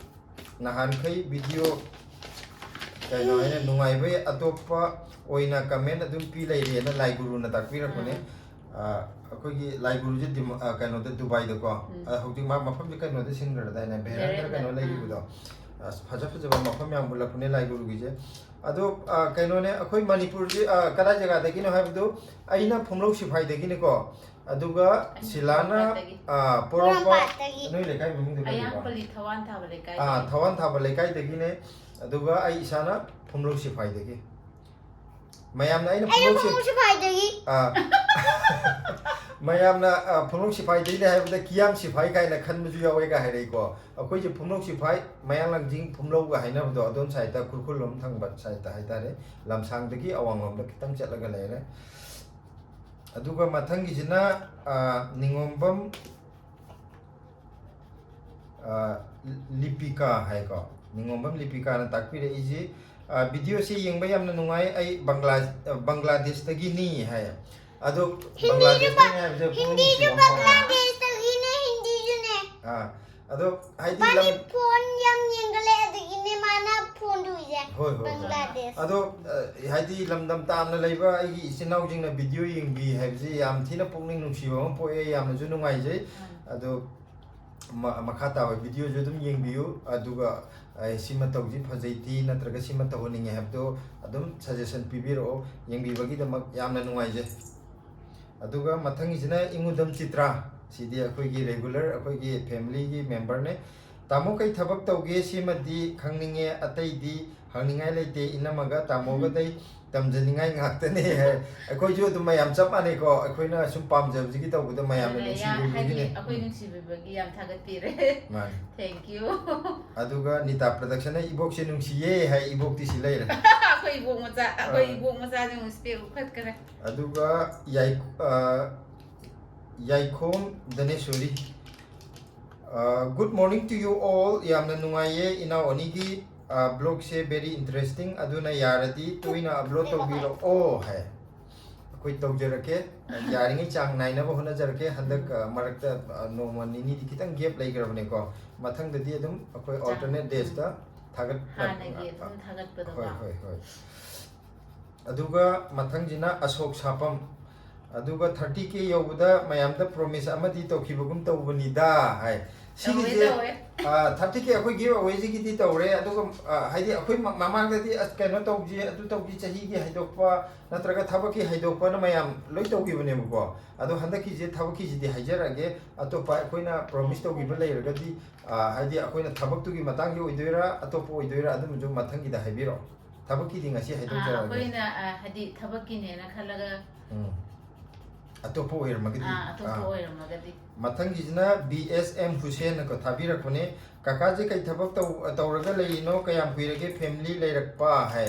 ꯅꯍꯥꯟꯈꯩ ꯚꯤꯗꯤꯑꯣ ꯀꯩꯅꯣ ꯍꯥꯏꯅ ꯅꯨꯡꯉꯥꯏꯕꯩ ꯑꯇꯣꯞꯄ ꯑꯣꯏꯅ ꯀꯃꯦꯟ ꯑꯗꯨꯝ ꯄꯤ ꯂꯩꯔꯦꯅ ꯂꯥꯏ ꯒꯨꯔꯨꯅ ꯇꯥꯛꯄꯤꯔꯛꯄꯅꯦ꯫ ꯎꯝ꯫ ꯑ, ꯑꯩꯈꯣꯏꯒꯤ ꯂꯥꯏ ꯒꯨꯔꯨꯁꯦ ꯗꯤꯃ-, ꯑ, ꯀꯩꯅꯣꯗ, ꯗꯨꯕꯥꯏꯗꯀꯣ꯫ ꯎꯝ꯫ ꯑ, ꯍꯧꯖꯤꯛ ꯃꯥ ꯃꯐꯝꯁꯦ ꯀꯩꯅꯣꯗ ꯁꯤꯟꯈ꯭ꯔꯗꯥꯏꯅꯦ? ꯕꯦꯍꯔꯦꯟꯗ꯭ꯔ ꯕꯦꯍꯔꯦꯟꯗ꯭ꯔ꯫ ꯀꯩꯅꯣ ꯂꯩꯈꯤꯕꯗꯣ꯫ ꯑꯁ, ꯐꯖ ꯐꯖꯕ ꯃꯐꯝ ꯌꯥꯝ ꯎꯠꯂꯛꯄꯅꯦ ꯂꯥꯏ ꯒꯨꯔꯨꯒꯤꯁꯦ꯫ ꯑꯗꯣ, ꯑ, ꯀꯩꯅꯣꯅꯦ, ꯑꯩꯈꯣꯏ ꯃꯅꯤꯄꯨꯔꯁꯦ, ꯑ, ꯀꯗꯥꯏ ꯖꯒꯥꯗꯒꯤꯅꯣ ꯍꯥꯏꯕꯗꯨ, ꯑꯩꯅ ꯐꯨꯝꯂꯧ ꯁꯤꯐꯥꯏꯗꯒꯤꯅꯤꯀꯣ꯫ ꯑꯗꯨꯒ ꯑꯩꯅ ꯁꯤꯂꯥꯅ, ꯄꯣꯔꯣꯝꯄꯥꯠꯇꯒꯤ꯫ ꯑ, ꯄꯣꯔꯣꯝꯄꯥꯠ, ꯄꯣꯔꯣꯝꯄꯥꯠꯇꯒꯤ꯫ ꯅꯣꯏ ꯂꯩꯀꯥꯏ ꯃꯃꯤꯡꯗꯣ ꯀꯔꯤꯕ? ꯑꯌꯥꯡꯄꯜꯂꯤ ꯊꯋꯥꯟ ꯊꯥꯕ ꯑꯥ, ꯂꯩꯀꯥꯏꯗꯒꯤ꯫ ꯊꯋꯥꯟ ꯊꯥꯕ ꯂꯩꯀꯥꯏꯗꯒꯤꯅꯦ꯫ ꯑꯗꯨꯒ ꯑꯩ ꯏꯁꯥꯅ ꯐꯨꯝꯂꯧ ꯁꯤꯐꯥꯏꯗꯒꯤ꯫ ꯃꯌꯥꯝꯅ ꯑꯩꯅ ꯑꯩꯅ ꯐꯨꯝꯂꯧ ꯁꯤ-, ꯐꯨꯝꯂꯧ ꯁꯤꯐꯥꯏꯗꯒꯤ꯫ ꯑꯥ꯫ ꯃꯌꯥꯝꯅ, ꯑ, ꯐꯨꯝꯂꯧ ꯁꯤꯐꯥꯏꯗꯒꯤꯅꯦ ꯍꯥꯏꯕꯗ ꯀꯤꯌꯥꯝ ꯁꯤꯐꯥꯏ ꯀꯥꯏꯅ ꯈꯟꯕꯁꯨ ꯌꯥꯎꯋꯦꯒ ꯍꯥꯏꯔꯛꯏꯀꯣ꯫ ꯑꯩꯈꯣꯏꯁꯦ ꯐꯨꯝꯂꯧ ꯁꯤꯐꯥꯏ, ꯃꯌꯥꯡ ꯂꯥꯡꯖꯤꯡ ꯐꯨꯝꯂꯧꯒ ꯍꯥꯏꯅꯕꯗꯣ ꯑꯗꯣꯝ ꯁꯥꯏꯠꯇ, ꯈꯨꯔꯈꯨꯜꯂꯣꯝ ꯊꯪꯕ ꯁꯥꯏꯠꯇ ꯍꯥꯏꯇꯥꯔꯦ, ꯂꯝꯁꯥꯡꯗꯒꯤ ꯑꯋꯥꯡꯂꯣꯝꯗ ꯈꯤꯇꯪ ꯆꯠꯂꯒ ꯂꯩꯔꯦ꯫ ꯑꯗꯨꯒ ꯃꯊꯪꯒꯤꯁꯤꯅ, ꯑ, ꯅꯤꯉꯣꯝꯕꯝ, ꯑ, ꯂꯤꯄꯤꯀꯥ ꯍꯥꯏꯀꯣ, ꯅꯤꯉꯣꯝꯕꯝ ꯂꯤꯄꯤꯀꯥꯅ ꯇꯥꯛꯄꯤꯔꯛꯏꯁꯤ, ꯑ, "ꯚꯤꯗꯤꯑꯣꯁꯤ ꯌꯦꯡꯕ ꯌꯥꯝꯅ ꯅꯨꯡꯉꯥꯏ꯫ ꯑꯩ ꯕꯪꯒ꯭ꯂꯥ-, ꯑ, ꯕꯪꯒ꯭ꯂꯥꯗꯦꯁꯇꯒꯤꯅꯤ" ꯍꯥꯏ꯫ ꯑꯗꯣ ꯍꯤꯟꯗꯤꯁꯨ ꯕꯪꯒ꯭ꯂꯥꯗꯦꯁꯇꯒꯤꯅꯤ ꯍꯥꯏꯕꯁꯦ ꯄꯨꯛꯅꯤꯡ ꯅꯨꯡꯁꯤꯕ ꯑꯃ ꯐꯥꯎꯕ꯫ ꯕꯪꯒ꯭ꯂꯥꯗꯦꯁꯇꯒꯤꯅꯦ, ꯍꯤꯟꯗꯤꯁꯨꯅꯦ꯫ ꯑ, ꯑꯗꯣ ꯍꯥꯏꯗꯤ ꯃꯥꯗꯤ ꯂꯝ ꯐꯣꯟ ꯌꯥꯝ ꯌꯦꯡꯒꯜꯂꯦ, ꯑꯗꯨꯒꯤꯅꯦ ꯃꯥꯅ ꯐꯣꯟ ꯇꯧꯔꯤꯁꯦ꯫ ꯍꯣꯏ, ꯍꯣꯏ, ꯍꯣꯏ꯫ ꯕꯪꯒ꯭ꯂꯥꯗꯦꯁ꯫ ꯑꯗꯣ, ꯑ, ꯍꯥꯏꯗꯤ ꯂꯝꯗꯝ ꯇꯥꯝꯅ ꯂꯩꯕ ꯑꯩꯒꯤ ꯏꯆꯤꯟ ꯏꯅꯥꯎꯁꯤꯡꯅ ꯚꯤꯗꯤꯑꯣ ꯌꯦꯡꯕꯤ ꯍꯥꯏꯕꯁꯤ ꯌꯥꯝ ꯊꯤꯅ ꯄꯨꯛꯅꯤꯡ ꯅꯨꯡꯁꯤꯕ ꯑꯃ ꯄꯣꯛꯑꯦ, ꯌꯥꯝꯅꯁꯨ ꯅꯨꯡꯉꯥꯏꯖꯩ꯫ ꯎꯝ꯫ ꯑꯗꯣ ꯃ-, ꯃꯈꯥ ꯇꯥꯕ videoꯁꯨ ꯑꯗꯨꯝ ꯌꯦꯡꯕꯤꯌꯨ, ꯑꯗꯨꯒ, ꯑ, ꯁꯤꯃ ꯇꯧꯁꯤ, ꯐꯖꯩ ꯊꯤ, ꯅꯠꯇ꯭ꯔꯒ ꯁꯤꯃ ꯇꯧꯍꯟꯅꯤꯡꯉꯦ ꯍꯥꯏꯕꯗꯣ ꯑꯗꯨꯝ suggestion ꯄꯤꯕꯤꯔꯛꯑꯣ꯫ ꯌꯦꯡꯕꯤꯕꯒꯤꯗꯃꯛ ꯌꯥꯝꯅ ꯅꯨꯡꯉꯥꯏꯖꯩ꯫ ꯑꯗꯨꯒ ꯃꯊꯪꯒꯤꯁꯤꯅ ꯏꯉꯨꯗꯝ ꯆꯤꯇ꯭ꯔꯥ, ꯁꯤꯗꯤ ꯑꯩꯈꯣꯏꯒꯤ regular, ꯑꯩꯈꯣꯏꯒꯤ familyꯒꯤ memberꯅꯦ꯫ "ꯇꯥꯃꯣ ꯀꯩ ꯊꯕꯛ ꯇꯧꯒꯦ? ꯁꯤꯃꯗꯤ ꯈꯪꯅꯤꯡꯉꯦ, ꯑꯇꯩꯗꯤ ꯍꯪꯅꯤꯡꯉꯥꯏ ꯂꯩꯇꯦ, ꯏꯅꯝꯃꯒ ꯇꯥꯃꯣꯒꯗꯩ ꯇꯝꯖꯅꯤꯡꯉꯥꯏ ꯉꯥꯛꯇꯅꯦ" ꯍꯥꯏ꯫ ꯑꯩꯈꯣꯏꯁꯨ ꯑꯗꯨꯝ ꯃꯌꯥꯝ ꯆꯞ ꯃꯥꯟꯅꯩꯀꯣ, ꯑꯩꯈꯣꯏꯅ ꯁꯨꯝ ꯄꯥꯝꯖꯕꯁꯤꯒꯤ ꯇꯧꯕꯗ ꯃꯌꯥꯝꯅ ꯑꯗꯨꯅ ꯌꯥ-, ꯅꯨꯡꯁꯤꯕꯤꯕꯒꯤꯅꯦ꯫ ꯍꯥꯏꯗꯤ ꯑꯩꯈꯣꯏ ꯎꯝ꯫ ꯅꯨꯡꯁꯤꯕꯤꯕꯒꯤ ꯌꯥꯝ ꯊꯥꯒꯠꯄꯤꯔꯦ꯫ ꯃꯥꯅꯤ꯫ Thank you꯫ ꯑꯗꯨꯒ ꯅꯤꯇꯥ Productionꯅ "ꯏꯕꯣꯛꯁꯦ ꯅꯨꯡꯁꯤꯌꯦ" ꯍꯥꯏ, ꯏꯕꯣꯛꯇꯤ ꯁꯤ ꯂꯩꯔꯦ꯫ ꯑꯩꯈꯣꯏ ꯏꯕꯣꯛ ꯃꯆꯥ, ꯑꯩꯈꯣꯏ ꯑꯥ꯫ ꯏꯕꯣꯛ ꯃꯆꯥꯁꯦ ꯑꯃꯨꯛ spec ꯎꯞꯈꯠꯈ꯭ꯔꯦ꯫ ꯑꯗꯨꯒ ꯌꯥꯏ-, ꯑ, ꯌꯥꯏꯈꯣꯝ ꯙꯅꯦꯁꯣꯔꯤ꯫ ꯑ, "Good morning to you all꯫ ꯌꯥꯝꯅ ꯅꯨꯡꯉꯥꯏꯌꯦ ꯏꯅꯥꯎ ꯑꯅꯤꯒꯤ, ꯑ, vlogꯁꯦ, very interesting꯫ ꯑꯗꯨꯅ ꯌꯥꯔꯗꯤ ꯇꯣꯏꯅ upload ꯇꯧꯕꯤꯔꯛꯑꯣ" ꯍꯥꯏ꯫ ꯑꯩꯈꯣꯏ ꯇꯧꯖꯔꯛꯀꯦ꯫ ꯌꯥꯔꯤꯉꯩ ꯆꯥꯡ ꯅꯥꯏꯅꯕ ꯍꯣꯠꯅꯖꯔꯛꯀꯦ꯫ ꯍꯟꯗꯛ, ꯑ, ꯃꯔꯛꯇ, ꯑ, ꯅꯣꯡꯃ ꯅꯤꯅꯤꯗꯤ ꯈꯤꯇꯪ gap ꯂꯩꯈ꯭ꯔꯕꯅꯦꯀꯣ꯫ ꯃꯊꯪꯗꯗꯤ ꯑꯗꯨꯝ ꯑꯩꯈꯣꯏ ꯆꯥꯡ, alternate daysꯇ ꯊꯥꯒꯠ-, ꯍꯥꯟꯅꯒꯤ ꯑ, ꯑꯗꯨꯝ ꯊꯥꯒꯠꯄꯗꯣꯀꯣ꯫ ꯍꯣꯏ, ꯍꯣꯏ, ꯍꯣꯏ꯫ ꯑꯗꯨꯒ ꯃꯊꯪꯁꯤꯅ ꯑꯁꯣꯛ ꯁꯥꯄꯝ꯫ ꯑꯗꯨꯒ thirty K ꯌꯧꯕꯗ ꯃꯌꯥꯝꯗ promise ꯑꯃꯗꯤ ꯇꯧꯈꯤꯕꯒꯨꯝ ꯇꯧꯕꯅꯤꯗ ꯍꯥꯏ꯫ ꯇꯧꯋꯦ, ꯁꯤꯒꯤꯁꯦ, ꯇꯧꯋꯦ꯫ ꯑ, thirty K ꯑꯩꯈꯣꯏ giveawayꯁꯤꯒꯤꯗꯤ ꯇꯧꯔꯦ, ꯑꯗꯨꯒ, ꯑ, ꯍꯥꯏꯗꯤ ꯑꯩꯈꯣꯏ ꯃ-, ꯃꯃꯥꯡꯗꯗꯤ ꯑꯁ ꯀꯩꯅꯣ ꯇꯧꯁꯤ, ꯑꯗꯨ ꯇꯧꯁꯤ, ꯆꯍꯤꯒꯤ ꯍꯥꯏꯗꯣꯛꯄ ꯅꯠꯇ꯭ꯔꯒ ꯊꯕꯛꯀꯤ ꯍꯥꯏꯗꯣꯛꯄꯅ ꯃꯌꯥꯝ ꯂꯣꯏ ꯇꯧꯈꯤꯕꯅꯦꯕꯀꯣ꯫ ꯑꯗꯣ ꯍꯟꯗꯛꯀꯤꯁꯦ ꯊꯕꯛꯀꯤꯁꯤꯗꯤ ꯍꯥꯏꯖꯔꯛꯑꯒꯦ, ꯑꯇꯣꯞꯄ ꯑꯩꯈꯣꯏꯅ promise ꯇꯧꯈꯤꯕ ꯂꯩꯔꯒꯗꯤ, ꯑ, ꯍꯥꯏꯗꯤ ꯑꯩꯈꯣꯏꯅ ꯊꯕꯛꯇꯨꯒꯤ ꯃꯇꯥꯡꯒꯤ ꯑꯣꯏꯗꯣꯏꯔꯥ, ꯑꯇꯣꯞꯄ ꯑꯣꯏꯗꯣꯏꯔꯥ, ꯑꯗꯨꯝꯁꯨ ꯃꯊꯪꯒꯤꯗ ꯍꯥꯏꯕꯤꯔꯛꯑꯣ꯫ ꯊꯕꯛꯀꯤꯗꯤ ꯉꯁꯤ ꯑꯥ, ꯍꯥꯏꯗꯣꯛꯆꯔꯒꯦ꯫ ꯑꯩꯈꯣꯏꯅ, ꯑ, ꯍꯥꯏꯗꯤ ꯊꯕꯛꯀꯤꯅꯦꯅ ꯈꯜꯂꯒ ꯎꯝ꯫ ꯑꯇꯣꯞꯄ ꯑꯣꯏꯔꯝꯃꯒꯗꯤ? ꯑꯥ, ꯑꯇꯣꯞꯄ ꯑꯥ꯫ ꯑꯣꯏꯔꯝꯃꯒꯗꯤ? ꯃꯊꯪꯒꯤꯁꯤꯅ ꯕꯤ ꯑꯦꯁ ꯑꯦꯝ ꯍꯨꯁꯦꯟꯅ ꯀꯣ ꯊꯥꯕꯤꯔꯛꯄꯅꯦ꯫ "ꯀꯀꯥꯁꯦ ꯀꯩ ꯊꯕꯛ ꯇꯧ-, ꯇꯧꯔꯒ ꯂꯩꯔꯤꯅꯣ? ꯀꯌꯥꯝ ꯀꯨꯏꯔꯒꯦ family ꯂꯩꯔꯛꯄ?" ꯍꯥꯏ꯫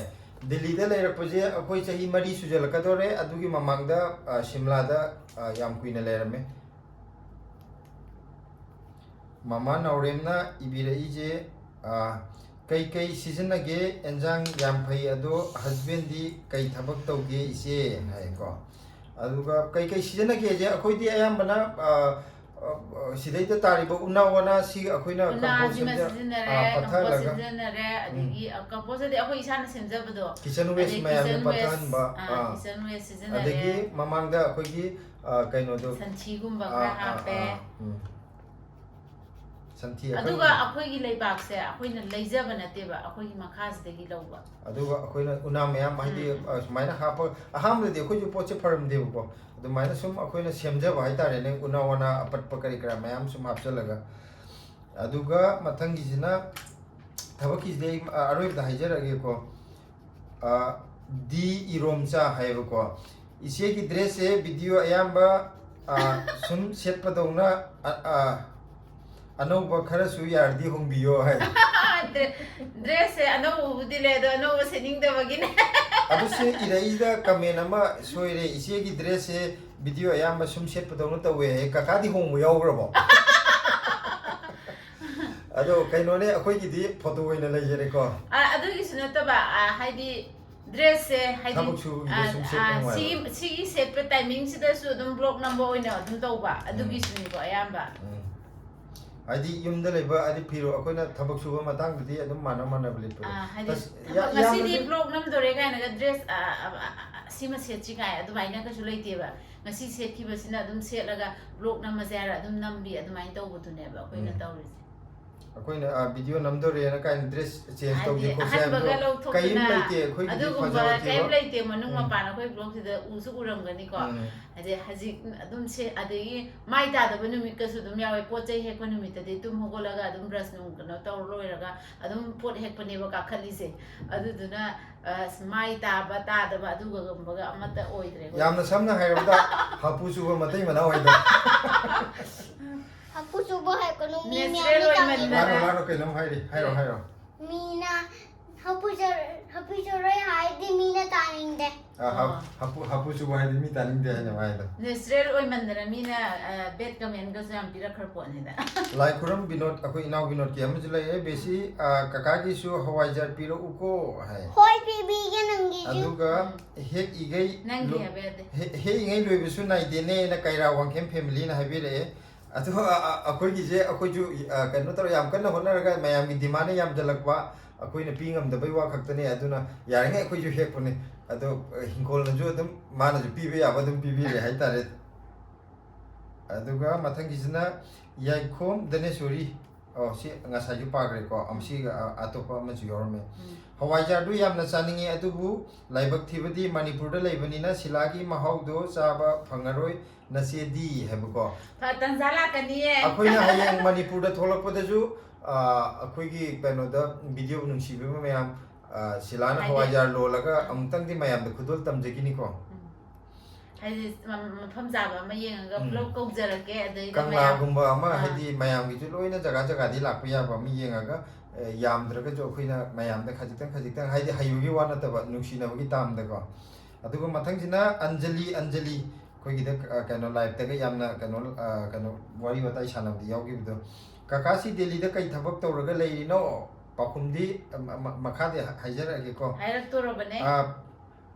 ꯗꯤꯜꯂꯤꯗ ꯂꯩꯔꯛꯄꯁꯦ ꯑꯩꯈꯣꯏ ꯆꯍꯤ ꯃꯔꯤ ꯁꯨꯖꯜꯂꯛꯀꯗꯧꯔꯦ꯫ ꯑꯗꯨꯒꯤ ꯃꯃꯥꯡꯗ, ꯑ, ꯁꯤꯝꯂꯥꯗ, ꯑ, ꯌꯥꯝ ꯀꯨꯏꯅ ꯂꯩꯔꯝꯃꯦ꯫ ꯃꯃꯥ ꯅꯥꯎꯔꯦꯝꯅ ꯏꯕꯤꯔꯛꯏꯁꯦ, ꯑ, "ꯀꯩ ꯀꯩ ꯁꯤꯖꯤꯟꯅꯒꯦ? ꯑꯦꯟꯖꯥꯡ ꯌꯥꯝ ꯐꯩ, ꯑꯗꯣ husbandꯗꯤ ꯀꯩ ꯊꯕꯛ ꯇꯧꯒꯦ, ꯏꯆꯦ?" ꯍꯥꯏꯀꯣ꯫ ꯑꯗꯨꯒ ꯀꯩ ꯀꯩ ꯁꯤꯖꯤꯟꯅꯒꯦꯁꯦ ꯑꯩꯈꯣꯏꯗꯤ ꯑꯌꯥꯝꯕꯅ, ꯑ, ꯑ, ꯑ, ꯁꯤꯗꯩꯗ ꯇꯥꯔꯤꯕ ꯎꯅꯥ ꯋꯥꯅꯥ ꯁꯤ ꯑꯩꯈꯣꯏꯅ ꯎꯅꯥꯁꯤꯃ compost ꯁꯦꯝꯖ-, ꯁꯤꯖꯤꯟꯅꯔꯦ, ꯑ, compost ꯄꯠꯊꯍꯜꯂꯒ꯫ ꯁꯤꯖꯤꯟꯅꯔꯦ, ꯎꯝ꯫ ꯑꯗꯒꯤ, ꯑ, compost ꯍꯥꯏꯗꯤ ꯑꯩꯈꯣꯏ ꯏꯁꯥꯅ ꯁꯦꯝꯖꯕꯗꯣ꯫ Kitchen waste ꯑꯗꯩ ꯃꯌꯥꯝꯗꯣ kitchen waste, ꯄꯠꯊꯍꯟꯕ, ꯑ, ꯑꯥ꯫ Kitchen waste ꯁꯤꯖꯤꯟꯅꯔꯦ꯫ ꯑꯗꯒꯤ ꯃꯃꯥꯡꯗ ꯑꯩꯈꯣꯏꯒꯤ, ꯑ, ꯀꯩꯅꯣꯗꯣ, ꯁꯟꯊꯤꯒꯨꯝꯕ ꯑ, ꯈꯔ ꯑ, ꯍꯥꯞꯄꯦ꯫ ꯑ, ꯎꯝ꯫ ꯁꯟꯊꯤ ꯑꯀꯪꯕ꯫ ꯑꯗꯨꯒ ꯑꯩꯈꯣꯏꯒꯤ ꯂꯩꯕꯥꯛꯁꯦ ꯑꯩꯈꯣꯏꯅ ꯂꯩꯖꯕ ꯅꯠꯇꯦꯕ, ꯑꯩꯈꯣꯏꯒꯤ ꯃꯈꯥꯁꯤꯗꯒꯤ ꯂꯧꯕ꯫ ꯑꯗꯨꯒ ꯑꯩꯈꯣꯏꯅ ꯎꯅꯥ ꯃꯌꯥꯝ ꯍꯥꯏꯗꯤ, ꯎꯝ. ꯑ, ꯁꯨꯃꯥꯏꯅ ꯍꯥꯞꯄ, ꯑꯍꯥꯟꯕꯗꯗꯤ ꯑꯩꯈꯣꯏꯁꯨ ꯄꯣꯠꯁꯦ ꯐꯔꯝꯗꯦꯕꯀꯣ, ꯑꯗꯨꯃꯥꯏꯅ ꯁꯨꯝ ꯑꯩꯈꯣꯏꯅ ꯁꯦꯝꯖꯕ ꯍꯥꯏꯇꯥꯔꯦꯅꯦ, ꯎꯅꯥ ꯋꯥꯅꯥ ꯑꯄꯠꯄ ꯀꯔꯤ ꯀꯔꯥ ꯃꯌꯥꯝ ꯁꯨꯝ ꯍꯥꯞꯆꯜꯂꯒ꯫ ꯑꯗꯨꯒ ꯃꯊꯪꯒꯤꯁꯤꯅ, ꯊꯕꯛꯀꯤꯁꯤꯗꯤ ꯑꯩ, ꯑ, ꯑꯔꯣꯏꯕꯗ ꯍꯥꯏꯖꯔꯛꯑꯒꯦꯀꯣ. ꯑ, ꯗꯤ ꯏꯔꯣꯝꯆꯥ ꯍꯥꯏꯌꯦꯕꯀꯣ, "ꯏꯆꯦꯒꯤ dressꯁꯦ video ꯑꯌꯥꯝꯕ, ꯑ, ꯁꯨꯝ ꯁꯦꯠꯄꯗꯧꯅ, ꯑ, ꯑ, ꯑꯅꯧꯕ ꯈꯔꯁꯨ ꯌꯥꯔꯗꯤ ꯍꯣꯡꯕꯤꯌꯣ" ꯍꯥꯏ꯫ Dressꯁꯦ ꯑꯅꯧꯕꯕꯨꯗꯤ ꯂꯩ, ꯑꯗꯣ ꯑꯅꯧꯕ ꯁꯦꯠꯅꯤꯡꯗꯕꯒꯤꯅꯦ꯫ ꯑꯗꯨ ꯁꯤ ꯏꯔꯛꯏꯁꯤꯗ comment ꯑꯃ ꯁꯣꯏꯔꯦ, "ꯏꯆꯦꯒꯤ dressꯁꯦ video ꯑꯌꯥꯝꯕ ꯁꯨꯝ ꯁꯦꯠꯄꯗꯧꯅ ꯇꯧꯋꯦ" ꯍꯥꯏ꯫ ꯀꯀꯥꯗꯤ ꯍꯣꯡꯕ ꯌꯥꯎꯈ꯭ꯔꯕꯣ? ꯑꯗꯣ ꯀꯩꯅꯣꯅꯦ, ꯑꯩꯈꯣꯏꯒꯤꯗꯤ photo ꯑꯣꯏꯅ ꯂꯩꯖꯔꯦꯀꯣ꯫ ꯑ, ꯑꯗꯨꯒꯤꯁꯨ ꯅꯠꯇꯕ, ꯑ, ꯍꯥꯏꯗꯤ dressꯁꯦ ꯍꯥꯏꯗꯤ, ꯊꯕꯛ ꯁꯨꯕꯒꯤꯗ ꯑ, ꯁꯨꯝ ꯁꯦꯠꯄ ꯑ, ꯅꯨꯡꯉꯥꯏꯕ꯫ ꯁꯤꯒꯤ, ꯁꯤꯒꯤ ꯁꯦꯠꯄ timingꯁꯤꯗꯁꯨ ꯑꯗꯨꯝ vlog ꯅꯝꯕ ꯑꯣꯏꯅ ꯑꯗꯨꯝ ꯇꯧꯕ, ꯑꯗꯨꯒꯤꯁꯨꯅꯤꯀꯣ ꯑꯌꯥꯝꯕ꯫ ꯎꯝ. ꯍꯥꯏꯗꯤ ꯌꯨꯝꯗ ꯂꯩꯕ, ꯍꯥꯏꯗꯤ ꯐꯤꯔꯣ-, ꯑꯩꯈꯣꯏꯅ ꯊꯕꯛ ꯁꯨꯕ ꯃꯇꯥꯡꯗꯗꯤ ꯑꯗꯨꯝ ꯃꯥꯟꯅ ꯃꯥꯟꯅꯕ ꯂꯤꯠꯄꯗꯣ꯫ ꯑ, ꯍꯥꯏꯗꯤ ꯑꯁ, ꯊꯕꯛ ꯌꯥ-, ꯉꯁꯤꯗꯤ ꯌꯥꯝꯅꯗꯤ vlog ꯅꯝꯗꯣꯔꯦ ꯀꯥꯏꯅꯒ dress, ꯑ, ꯑ, ꯑ, ꯑ, ꯁꯤꯃ ꯁꯦꯠꯁꯤ ꯀꯥꯏ ꯑꯗꯨꯃꯥꯏꯅ ꯀꯩꯁꯨ ꯂꯩꯇꯦꯕ꯫ ꯉꯁꯤ ꯁꯦꯠꯈꯤꯕꯁꯤꯅ ꯑꯗꯨꯝ ꯁꯦꯠꯂꯒ vlog ꯅꯝꯃꯁꯦ ꯍꯥꯏꯔ ꯑꯗꯨꯝ ꯅꯝꯕꯤ, ꯑꯗꯨꯃꯥꯏꯅ ꯇꯧꯕꯗꯨꯅꯦꯕ ꯑꯩꯈꯣꯏꯅ ꯎꯝ. ꯇꯧꯔꯤꯁꯦ꯫ ꯑꯩꯈꯣꯏꯅ, ꯑ, video ꯅꯝꯗꯣꯔꯦꯅ ꯀꯥꯏꯅ dress change ꯍꯥꯏꯗꯤ ꯇꯧꯁꯦ ꯈꯣꯠꯁꯦ ꯍꯥꯏꯕꯗꯣ ꯑꯍꯟꯕꯒ ꯂꯧꯊꯣꯛꯇꯅ ꯀꯔꯤꯝ ꯂꯩꯇꯦ, ꯑꯩꯈꯣꯏꯒꯤꯗꯤ ꯑꯗꯨꯒꯨꯝꯕ ꯐꯖꯕ ꯊꯤꯕ꯫ ꯀꯔꯤꯝ ꯂꯩꯇꯦ꯫ ꯃꯅꯨꯡ ꯎꯝ. ꯃꯄꯥꯟ ꯑꯩꯈꯣꯏ vlogꯁꯤꯗ ꯎꯁꯨ ꯎꯔꯝꯒꯅꯤꯀꯣ꯫ ꯎꯝ. ꯍꯥꯏꯗꯤ ꯍꯧꯖꯤꯛ ꯑꯗꯨꯝ ꯁꯦ-, ꯑꯗꯒꯤ ꯃꯥꯏ ꯇꯥꯗꯕ ꯅꯨꯃꯤꯠꯀꯁꯨ ꯑꯗꯨꯝ ꯌꯥꯎꯋꯦ꯫ ꯄꯣꯠ ꯆꯩ ꯍꯦꯛꯄ ꯅꯨꯃꯤꯠꯇꯗꯤ ꯇꯨꯝ ꯍꯧꯒꯠꯂꯒ ꯑꯗꯨꯝ brush ꯅꯨꯡ ꯀꯩꯅꯣ ꯇꯧꯔ ꯂꯣꯏꯔꯒ ꯑꯗꯨꯝ ꯄꯣꯠ ꯍꯦꯛꯄꯅꯦꯕ ꯀꯥꯈꯠꯂꯤꯁꯦ꯫ ꯑꯗꯨꯗꯨꯅ, ꯑ, ꯃꯥꯏ ꯇꯥꯕ ꯇꯥꯗꯕ ꯑꯗꯨꯒꯨꯝꯕꯒ ꯑꯃꯠꯇ ꯑꯣꯏꯗ꯭ꯔꯦ ꯑꯩꯈꯣꯏ꯫ ꯌꯥꯝꯅ ꯁꯝꯅ ꯍꯥꯏꯔꯕꯗ, ꯍꯥꯄꯨ ꯆꯨꯕ ꯃꯇꯩ ꯃꯅꯥꯎ ꯍꯥꯏꯗꯣ꯫ ꯍꯥꯄꯨ ꯆꯨꯕ ꯍꯥꯏꯀꯣ ꯅꯨꯡ ꯃꯤ Natural ꯃꯌꯥꯝꯅ ꯑꯣꯏꯃꯟꯗꯅ꯫ ꯃꯥꯅꯣ, ꯇꯥꯅꯤꯡꯕ꯫ ꯃꯥꯅꯣ, ꯀꯩꯅꯣꯝ ꯍꯥꯏꯔꯤ, ꯍꯥꯏꯔꯣ, ꯍꯥꯏꯔꯣ꯫ ꯃꯤꯅ ꯍꯥꯄꯨ ꯆꯔ-, ꯍꯥꯄꯨ ꯆꯨꯔꯣꯏ ꯍꯥꯏꯔꯗꯤ ꯃꯤꯅ ꯇꯥꯅꯤꯡꯗꯦ꯫ ꯑ, ꯍꯥ-, ꯑꯣ. ꯍꯥꯄꯨ, ꯍꯥꯄꯨ ꯆꯨꯕ ꯍꯥꯏꯗꯤ ꯃꯤ ꯇꯥꯅꯤꯡꯗꯦ ꯍꯥꯏꯅ ꯃꯥꯏꯗꯣ꯫ Natural ꯑꯣꯏꯃꯟꯗꯅ ꯃꯤꯅ, ꯑ, bad commentꯒꯁꯨ ꯌꯥꯝ ꯄꯤꯔꯛꯈ꯭ꯔ ꯄꯣꯠꯅꯤꯗ꯫ ꯂꯥꯏꯈꯨꯔꯝ ꯕꯤꯅꯣꯗ, ꯑꯩꯈꯣꯏ ꯏꯅꯥꯎ ꯕꯤꯅꯣꯗꯀꯤ ꯑꯃꯁꯨ ꯂꯩꯌꯦ, "ꯕꯦꯁꯤ, ꯑ, ꯀꯀꯥꯒꯤꯁꯨ ꯍꯋꯥꯏꯖꯥꯔ ꯄꯤꯔꯛꯎꯀꯣ" ꯍꯥꯏ꯫ ꯍꯣꯏ, ꯄꯤꯕꯤꯒꯦ ꯅꯪꯒꯤꯁꯨ꯫ ꯑꯗꯨꯒ ꯎꯝ. ꯍꯦꯛꯏꯒꯩ ꯅꯪꯒꯤ ꯂꯨ-, ꯍꯥꯏꯕ ꯌꯥꯗꯦ꯫ ꯍꯦ-, ꯍꯦꯛꯏꯉꯩ ꯂꯣꯏꯕꯁꯨ ꯅꯥꯏꯗꯦꯅꯦꯅ ꯀꯩꯔꯥ ꯋꯥꯡꯈꯦꯝ familyꯅ ꯍꯥꯏꯕꯤꯔꯛꯑꯦ꯫ ꯑꯗꯣ, ꯑ, ꯑ, ꯑꯩꯈꯣꯏꯒꯤꯁꯦ ꯑꯩꯈꯣꯏꯁꯨ, ꯑ, ꯀꯩꯅꯣ ꯇꯧꯔ ꯌꯥꯝ ꯀꯟꯅ ꯍꯣꯠꯅꯔꯒ ꯃꯌꯥꯝꯒꯤ demandꯅ ꯌꯥꯝꯖꯜꯂꯛꯄ, ꯑꯩꯈꯣꯏꯅ ꯄꯤ ꯉꯝꯗꯕꯩ ꯋꯥ ꯈꯛꯇꯅꯦ꯫ ꯑꯗꯨꯅ ꯌꯥꯔꯤꯉꯩ ꯑꯩꯈꯣꯏꯁꯨ ꯍꯦꯛꯄꯅꯦ꯫ ꯑꯗꯣ, ꯑ, ꯍꯤꯡꯈꯣꯜꯅꯁꯨ ꯑꯗꯨꯝ ꯃꯥꯅꯁꯨ ꯄꯤꯕ ꯌꯥꯕ ꯑꯗꯨꯝ ꯄꯤꯕꯤꯔꯦ ꯍꯥꯏꯇꯥꯔꯦ꯫ ꯑꯗꯨꯒ ꯃꯊꯪꯒꯤꯁꯤꯅ ꯌꯥꯏꯈꯣꯝ ꯙꯅꯦꯁꯣꯔꯤ꯫ ꯑꯣ, ꯁꯤ ꯉꯁꯥꯏꯁꯨ ꯄꯥꯈ꯭ꯔꯦꯀꯣ꯫ ꯑꯝ, ꯁꯤ, ꯑ, ꯑꯇꯣꯞꯄ ꯑꯃꯁꯨ ꯌꯥꯎꯔꯝꯃꯦ꯫ ꯎꯝ꯫ "ꯍꯋꯥꯏꯖꯥꯔꯗꯨ ꯌꯥꯝꯅ ꯆꯥꯅꯤꯡꯉꯤ, ꯑꯗꯨꯕꯨ ꯂꯥꯏꯕꯛ ꯊꯤꯕꯗꯤ ꯃꯅꯤꯄꯨꯔꯗ ꯂꯩꯕꯅꯤꯅ ꯁꯤꯂꯥꯒꯤ ꯃꯍꯥꯎꯗꯣ ꯆꯥꯕ ꯐꯪꯉꯔꯣꯏ, ꯅꯆꯦꯗꯤ", ꯍꯥꯏꯕꯀꯣ꯫ ꯐ-, ꯇꯟꯖꯥ ꯂꯥꯛꯀꯅꯤꯌꯦ꯫ ꯑꯩꯈꯣꯏꯅ ꯍꯌꯦꯡ ꯃꯅꯤꯄꯨꯔꯗ ꯊꯣꯛꯂꯛꯄꯗꯁꯨ, ꯑ, ꯑꯩꯈꯣꯏꯒꯤ ꯀꯩꯅꯣꯗ, video ꯅꯨꯡꯁꯤꯕꯤꯕ ꯃꯌꯥꯝ, ꯑ, ꯁꯤꯂꯥꯅ ꯍꯥꯏꯗꯤ ꯍꯋꯥꯏꯖꯥꯔ ꯂꯣꯜꯂꯒ ꯑꯃꯨꯛꯇꯪꯗꯤ ꯃꯌꯥꯝꯗ ꯈꯨꯗꯣꯜ ꯇꯝꯖꯈꯤꯅꯤꯀꯣ꯫ ꯎꯝ꯫ ꯍꯥꯏꯗꯤ, ꯃ-, ꯃꯐꯝ ꯆꯥꯕ ꯑꯃ ꯌꯦꯡꯉꯒ ꯎꯝ꯫ ꯄꯨꯂꯞ ꯀꯧꯖꯔꯛꯀꯦ, ꯑꯗꯩꯗ ꯃꯌꯥꯝ, ꯀꯪꯂꯥꯒꯨꯝꯕ ꯑꯃ, ꯑꯥ꯫ ꯍꯥꯏꯗꯤ ꯃꯌꯥꯝꯒꯤꯁꯨ ꯂꯣꯏꯅ ꯖꯒꯥ ꯖꯒꯥꯗꯤ ꯂꯥꯛꯄ ꯌꯥꯕ ꯑꯃ ꯌꯦꯡꯉꯒ, ꯑꯦ, ꯌꯥꯝꯗ꯭ꯔꯒꯁꯨ ꯑꯩꯈꯣꯏꯅ ꯃꯌꯥꯝꯗ ꯈꯖꯤꯛꯇꯪ ꯈꯖꯤꯛꯇꯪ, ꯍꯥꯏꯗꯤ ꯍꯩꯕꯒꯤ ꯋꯥ ꯅꯠꯇꯕ, ꯅꯨꯡꯁꯤꯅꯕꯒꯤ ꯇꯥꯝꯗꯀꯣ꯫ ꯑꯗꯨꯒ ꯃꯊꯪꯁꯤꯅ ꯑꯟꯖꯂꯤ, ꯑꯟꯖꯂꯤ, ꯑꯩꯈꯣꯏꯒꯤꯗ, ꯑ, ꯀꯩꯅꯣ, live-ꯇꯒ ꯌꯥꯝꯅ ꯀꯩꯅꯣ, ꯑ, ꯀꯩꯅꯣ, ꯋꯥꯔꯤ ꯋꯥꯇꯥꯏ ꯁꯥꯟꯅꯕꯗꯤ ꯌꯥꯎꯈꯤꯕꯗꯣ꯫ "ꯀꯀꯥꯁꯤ ꯗꯦꯜꯂꯤꯗ ꯀꯩ ꯊꯕꯛ ꯇꯧꯔꯒ ꯂꯩꯔꯤꯅꯣ?" ꯄꯥꯎꯈꯨꯝꯗꯤ, ꯑ, ꯃ-, ꯃ-, ꯃꯈꯥꯗꯤ ꯍ-, ꯍꯥꯏꯖꯔꯛꯑꯒꯦꯀꯣ꯫ ꯍꯥꯏꯔꯛꯇꯣꯔꯕꯅꯦ꯫ ꯑ,